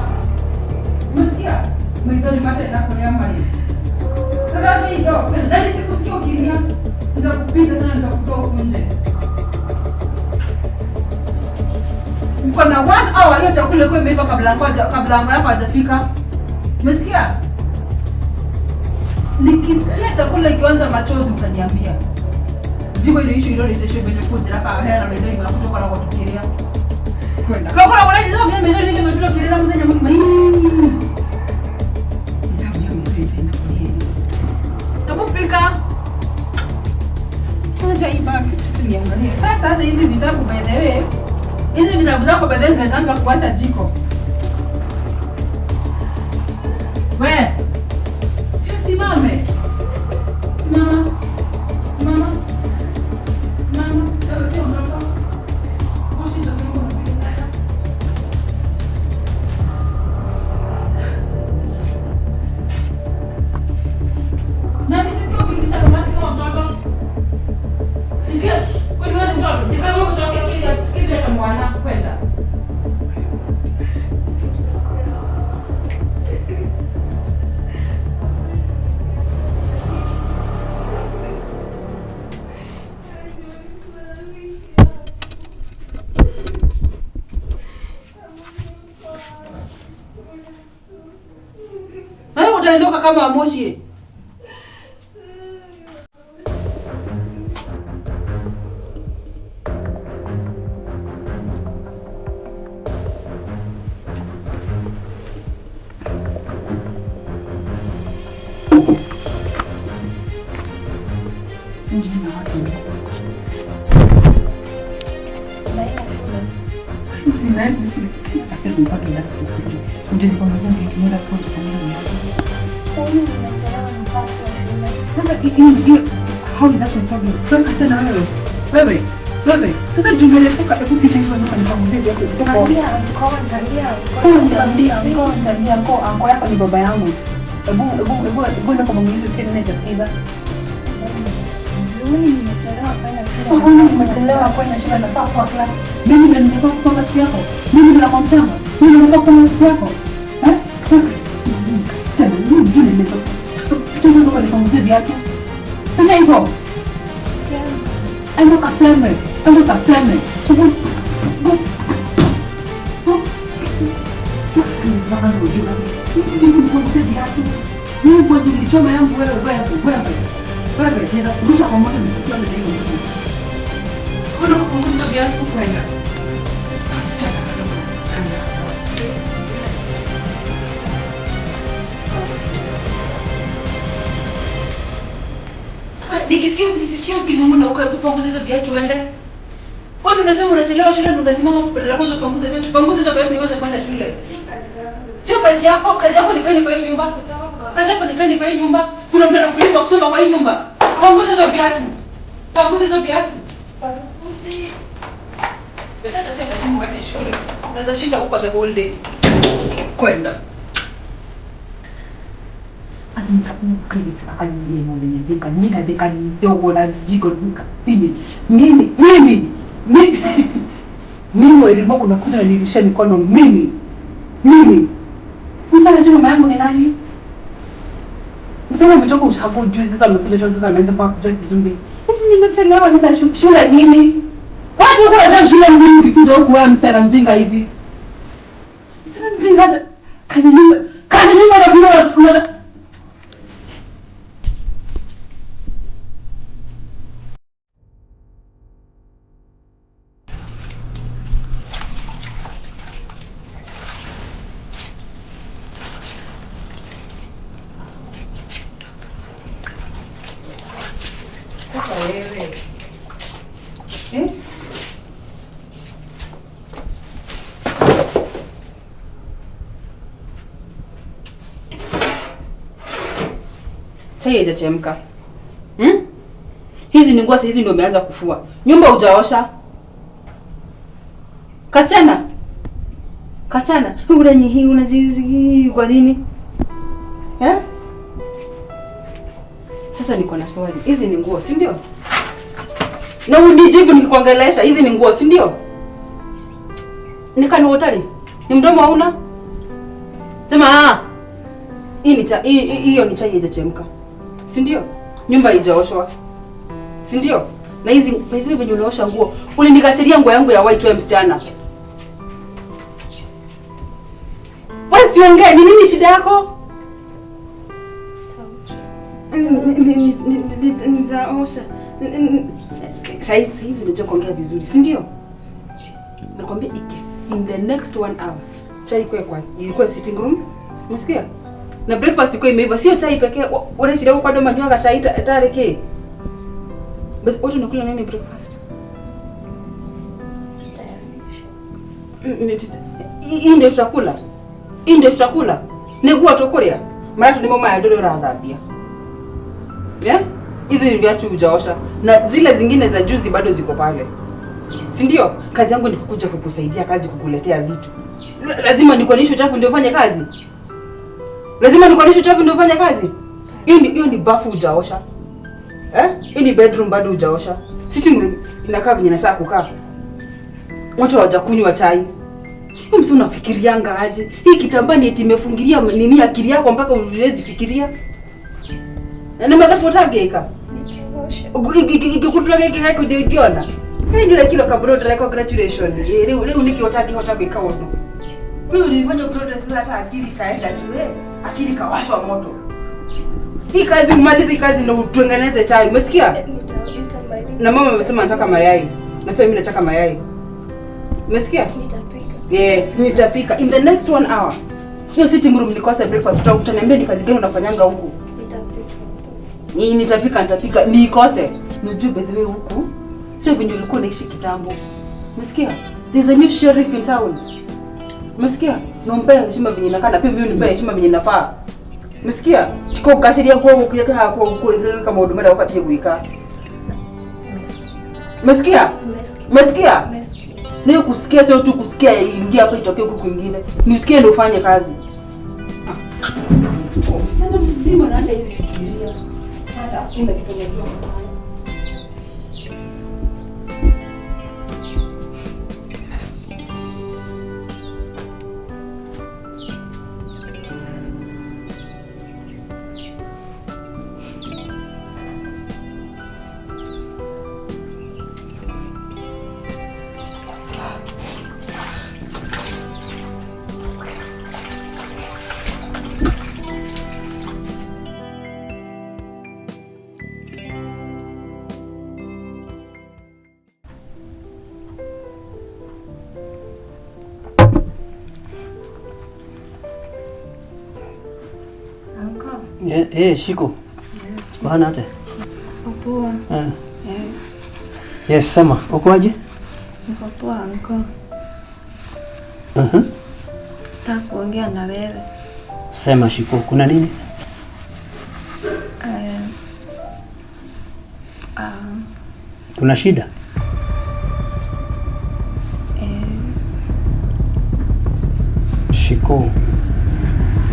Speaker 3: Umesikia? Mwisho nipate na kulea mali. Sasa mimi ndo, nani sikusikia ukilia? Nitakupiga sana, nitakutoa huku nje. Uko na 1 hour hiyo chakula iko imeiva kabla ango yako hajafika. Umesikia? Nikisikia chakula ikianza machozi utaniambia. Jibu ile issue ile ile venye kujira ka hela na ndio makutoka na kutukiria. Kwenda. Kwa kwa wale hizo mimi ndio ndio ndio kirira mzenya mimi. Izamu ya mimi tena kwa hiyo. Hebu pika. Acha hii bag kitu niangalie. Sasa hata hizi vitabu by the way, hizi vitabu zako by the way zinaanza kuwasha jiko. We, sio simame. Simama. Simama. Simama. Wewe sio mtoto. Moshi ndio ndio unapiga sasa. Nani sisi ukirudisha kamasi kama mtoto? Nisikia kwani wewe ni mtoto? Nikawa kushoke kile kile mwana kwenda. Utaondoka kama moshi. How is that your problem? Sasa tena wewe. Wewe, wewe. Sasa jumelepuka hebu pita hizo ndio nipanguzie viatu kutoka. Niambia anko, niambia anko, anko yako ni baba yangu. Hebu hebu hebu hebu ndio kama mimi sio nini nitasikiza.
Speaker 5: Mimi nimechelewa kwenda shule.
Speaker 3: Oh, nimechelewa kwenda shule na saa kwa class. Mimi ndio nilikuwa kupanga siku yako. Mimi ndio nakuwa mchanga. Mimi ndio nilikuwa kupanga siku yako. Eh? Tena mimi ndio nimetoka. Tena ndio nipanguzie viatu. Fanya hivyo. Enda kaseme, enda kaseme. Go. Go. Mimi kwa nilichoma yangu wewe wewe wewe. Wewe nitakurusha kwa moto nikuchome na hiyo mtu. Kuna kupunguza viatu kwenda. Kasichana kadogo. Nikisikia nisikie ukinung'una huko, hebu panguza hizo viatu uende. Kwani unasema unachelewa shule na unasimama hapo badala kwanza upanguze viatu. Panguza hizo viatu niweze kwenda shule. Sio kazi yako, kazi yako ni kwenda kwa hii nyumba. Kazi yako ni kwenda kwa hii nyumba. Kuna mtu anakulipa kusoma kwa hii nyumba. Panguza hizo viatu. Panguza hizo viatu. Hata sasa lazima uende shule. Unaweza shinda huko the whole day. Kwenda. Mimi elimu unakuja unanirudishia mikono mimi. Mimi. Msana anajua mama yangu ni nani? Msana ametoka ushago juzi, sasa amekuja shule, sasa ameanza mpaka kujua Kizungu. Eti ningechelewa nenda shule nini? Watu wako wanataka shule nini ukikuja huku wewe msana mjinga hivi? Msana mjinga hata kazi nyumba na kuna Sasa wewe. Eh? Chai haijachemka. Hmm? Hizi ni nguo hizi ndio umeanza kufua. Nyumba hujaosha. Kasichana. Kasichana, unanyihi unajizi kwa nini? Eh? Sasa niko na swali. Hizi ni nguo, si ndio? Na unijibu nikikuongelesha, hizi ni nguo, si ndio? Nikani hotari. Ni mdomo hauna? Sema ah. Hii ni cha hii hiyo ni chai haijachemka. Si ndio? Nyumba haijaoshwa. Si ndio? Na hizi hivi venye unaosha nguo, ulinikasiria nguo yangu ya white wewe msichana. Wewe siongee, ni nini shida yako? Nitaosha. Saizi unajua kuongea vizuri, si ndio? Nakwambia in the next 1 hour chai ikuwe kwa ilikuwa sitting room. Unasikia? Na breakfast ikuwe imeiva, sio chai pekee. Unaishi kwa doma nywaga chai tareke. But watu unakula nini breakfast? Hii ndio chakula. Hii ndio chakula. Niguo tukuria. Mara tu mama ya ndore urathambia. Yeah? Hizi ni viatu hujaosha na zile zingine za juzi bado ziko pale. Si ndio? Kazi yangu ni kukuja kukusaidia kazi, kukuletea vitu. Lazima nikuonyeshe uchafu ndio ufanye kazi. Lazima nikuonyeshe uchafu ndio ufanye kazi. Hiyo ni bafu hujaosha. Eh? Hii ni bedroom bado hujaosha. Sitting room inakaa venye nataka kukaa. Watu hawajakunywa chai. Wewe msi unafikirianga aje? Hii kitambaa ni eti imefungilia nini akili yako mpaka huwezi fikiria? Na mathabu utageka. Igikutura giki heko ndingiona. Hii ndio kilo kabro ndire congratulation. Riu riu niki utangihota gwika undu. Wewe ulifanya progress sasa hata akili kaenda tu eh. Akili kawashwa moto. Hii kazi umalize hii kazi na utengeneze chai. Umesikia? Na mama amesema nataka mayai. Na pia mimi nataka mayai. Umesikia?
Speaker 5: Nitapika.
Speaker 3: Yeah, nitapika in the next 1 hour. Hiyo sitting room nikose breakfast. Utaniambia ni kazi gani unafanyanga huku?
Speaker 5: Nitapika.
Speaker 3: Ni nitapika nitapika nikose. Nijue by the way huku sio venye ulikuwa unaishi kitambo. Umesikia? There's a new sheriff in town. Umesikia? Nompe heshima venye inakaa na pia mimi unipe heshima venye inafaa. Umesikia? Tiko gashiria kwa kuyeka kwa kwa maundu maria ubatie gwika. Umesikia?
Speaker 5: Umesikia.
Speaker 3: Umesikia?
Speaker 5: Umesikia.
Speaker 3: Niyo kusikia sio tu kusikia ingia hapa itokee huku kwingine. Nisikie ndio ufanye kazi. Msichana mzima na hata hizi fikiria. Hata hakuna kitu unajua kufanya.
Speaker 5: Uncle.
Speaker 1: Eh, Shiko. Bwana ate.
Speaker 5: Niko poa.
Speaker 1: Eh. Yes, sema, uko aje?
Speaker 5: Niko poa uncle. Nataka kuongea na wewe.
Speaker 1: Sema Shiko, kuna nini? Kuna shida? Shiko,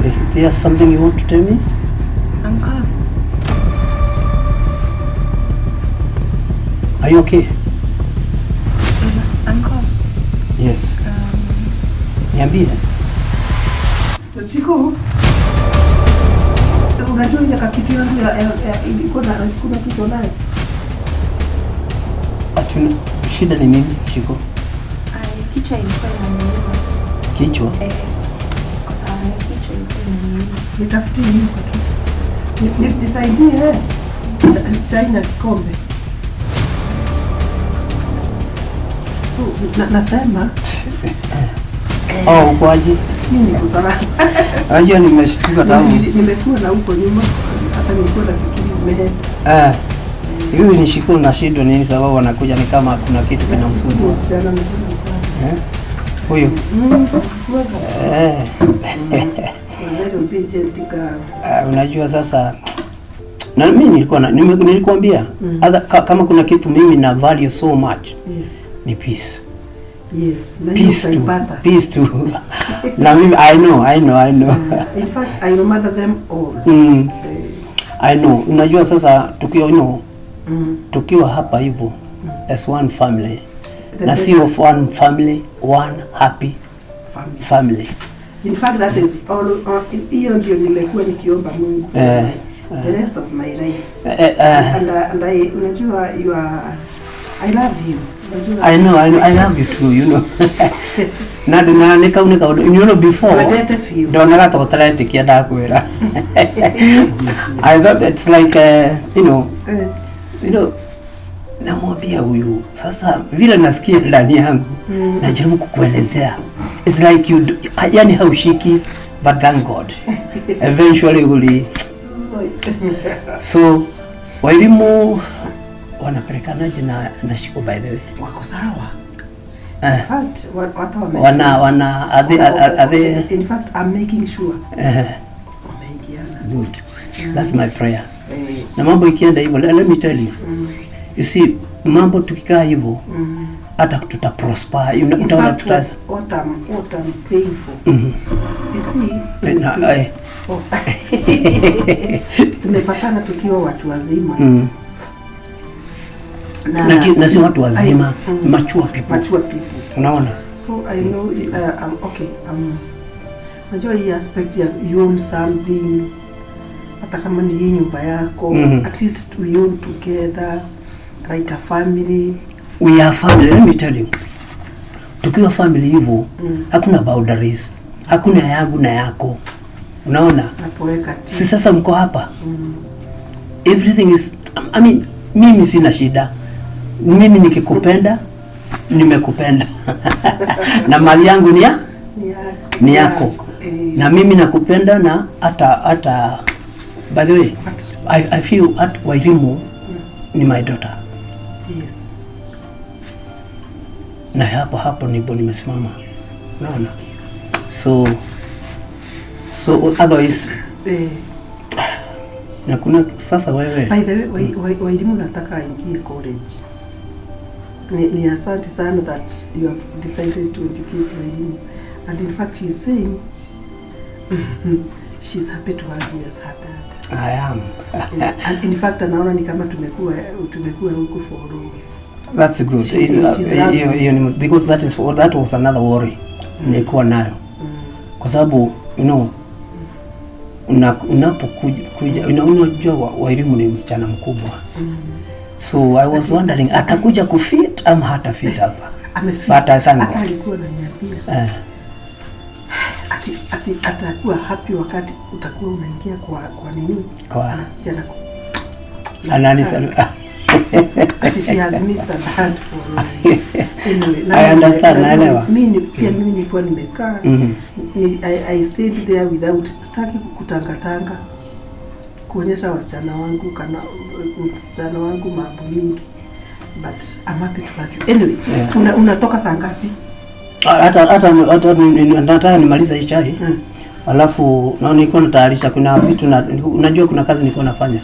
Speaker 1: is there something you want to tell me?
Speaker 5: Uncle.
Speaker 1: Are you okay?
Speaker 5: Uncle.
Speaker 1: Yes. Niambie.
Speaker 2: Shiko, unajua ile kakitu yangu ya ilikuwa na kuna kitu nayo.
Speaker 1: Atuna shida ni nini Shiko?
Speaker 5: Kichwa ilikuwa inaniuma.
Speaker 1: Kichwa?
Speaker 5: Kwa sababu kichwa ilikuwa inaniuma.
Speaker 2: Nitafutie hiyo kwa kitu. Nisaidie chai na kikombe. So, nasema
Speaker 1: Oh, uko aje?
Speaker 2: Mimi niko salama.
Speaker 1: Unajua nimeshtuka tangu.
Speaker 2: Nimekuwa na huko nyuma hata nilikuwa nafikiri umeenda.
Speaker 1: Huyu ni Shiko na shida nini sababu anakuja ni kama kuna kitu kinamsumbua.
Speaker 2: Msichana mzuri sana.
Speaker 1: Huyu. Unajua sasa na mimi nilikuwa nilikuambia kama kuna kitu mimi na value so much.
Speaker 2: Yes.
Speaker 1: Ni peace.
Speaker 2: Yes,
Speaker 1: peace to, peace to. Na mimi I know.
Speaker 2: In fact, I remember them all.
Speaker 1: I know. Unajua sasa tukiwa tukiwa hapa hivyo as one family. Na si of one family, one happy family.
Speaker 2: In fact, that is all. Hiyo ndio nimekuwa nikiomba Mungu. The rest of my life. And I, unajua you are, I love you.
Speaker 1: I know, I love you too, you know. Na na nika you know before. Ndona to talented ndakwira. I thought it's like you know namwambia huyu sasa vile nasikia ndani yangu najaribu kukuelezea. It's like you yani haushiki, but thank God. Eventually uli. So walimu wanapelekanaje na Shiko by the way?
Speaker 2: Wako sawa. In fact,
Speaker 1: wana are they
Speaker 2: in fact I'm making sure. Wameingiana.
Speaker 1: Good. That's my prayer. Na mambo ikienda hivyo, let me tell you. You see, mambo tukikaa hivyo hata tuta prosper. Utaona tuta
Speaker 2: what I'm praying for. You see, tumepatana tukiwa watu wazima.
Speaker 1: Na si watu wazima, mature people.
Speaker 2: Mature people.
Speaker 1: Unaona?
Speaker 2: So I know I'm okay. Unajua hii aspect ya you own something, hata kama ni hii nyumba yako, at least we own together like a family.
Speaker 1: We are family, let me tell you. Tukiwa family hivyo, hakuna boundaries, hakuna yangu na yako. Unaona? Si sasa mko hapa. Everything is, I mean, mimi sina shida. Mimi nikikupenda, nimekupenda. Na mali yangu ni ya? Ni yako. Na mimi nakupenda na hata by the way, I feel at Wairimu ni my daughter.
Speaker 2: Yes.
Speaker 1: Na hapo ndipo nimesimama. Unaona? So otherwise na kuna sasa wewe.
Speaker 2: By the way, Wairimu nataka aingie college. Ni asante sana that you have decided to educate Wairimu. And in fact she's saying she's happy to have you as her dad.
Speaker 1: I am.
Speaker 2: And in fact anaona ni kama tumekuwa huko for long.
Speaker 1: That's good. Because that was another worry nilikuwa nayo. Kwa sababu you know unapokuja unajua Wairimu ni msichana mkubwa. So I was wondering atakuja kufit ama hatafit hapa. But I thank God.
Speaker 2: Alikuwa ananiambia. Ati atakuwa happy wakati utakuwa unaingia kwa nini?
Speaker 1: Kwa
Speaker 2: jana.
Speaker 1: Anani
Speaker 2: Ati she has missed a lot for anyway.
Speaker 1: I understand, naelewa.
Speaker 2: Mimi pia mimi nilikuwa nimekaa. I stayed there without staki kutangatanga. kuonyesha wasichana wangu kana msichana wangu mambo mingi, but I'm happy to have you anyway.
Speaker 1: Yeah.
Speaker 2: Unatoka saa ngapi?
Speaker 1: Hata nataka nimalize hii chai, alafu naona nilikuwa natayarisha, kuna vitu na, unajua kuna kazi nilikuwa nafanya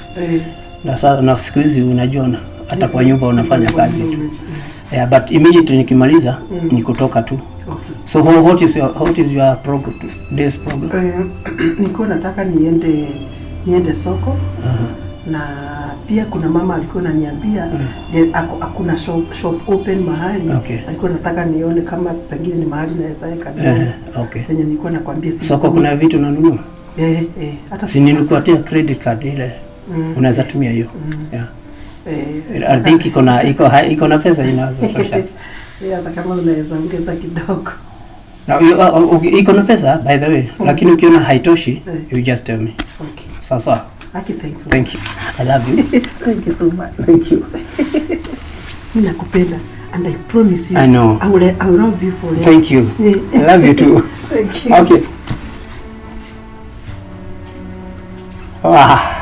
Speaker 1: na, na siku hizi unajua hata kwa nyumba unafanya kazi tu. Yeah, but immediately nikimaliza ni kutoka tu.
Speaker 2: Okay.
Speaker 1: So what is your program, today's program?
Speaker 2: Nilikuwa nataka niende soko na pia kuna mama alikuwa ananiambia hakuna shop open mahali. Alikuwa nataka nione kama pengine ni mahali naweza weka drone. Penye nilikuwa nakwambia si
Speaker 1: Soko
Speaker 2: vizuri.
Speaker 1: Kuna vitu unanunua?
Speaker 2: Eh, hata
Speaker 1: Si nilikupatia credit card ile, unaweza tumia hiyo. Yeah. I think iko na pesa inaweza tosha.
Speaker 2: Hata kama unaweza ongeza kidogo.
Speaker 1: Na iko na pesa, by the way, lakini ukiona haitoshi, you just tell me.
Speaker 2: Okay.
Speaker 1: Sawa sawa.
Speaker 2: Aki, thanks so
Speaker 1: Thank you. I love you.
Speaker 2: Thank you so much.
Speaker 1: Thank you.
Speaker 2: Mimi nakupenda and I promise you
Speaker 1: I know.
Speaker 2: I will love you forever.
Speaker 1: Thank you. I love you too.
Speaker 2: Thank you.
Speaker 1: Okay. Ah.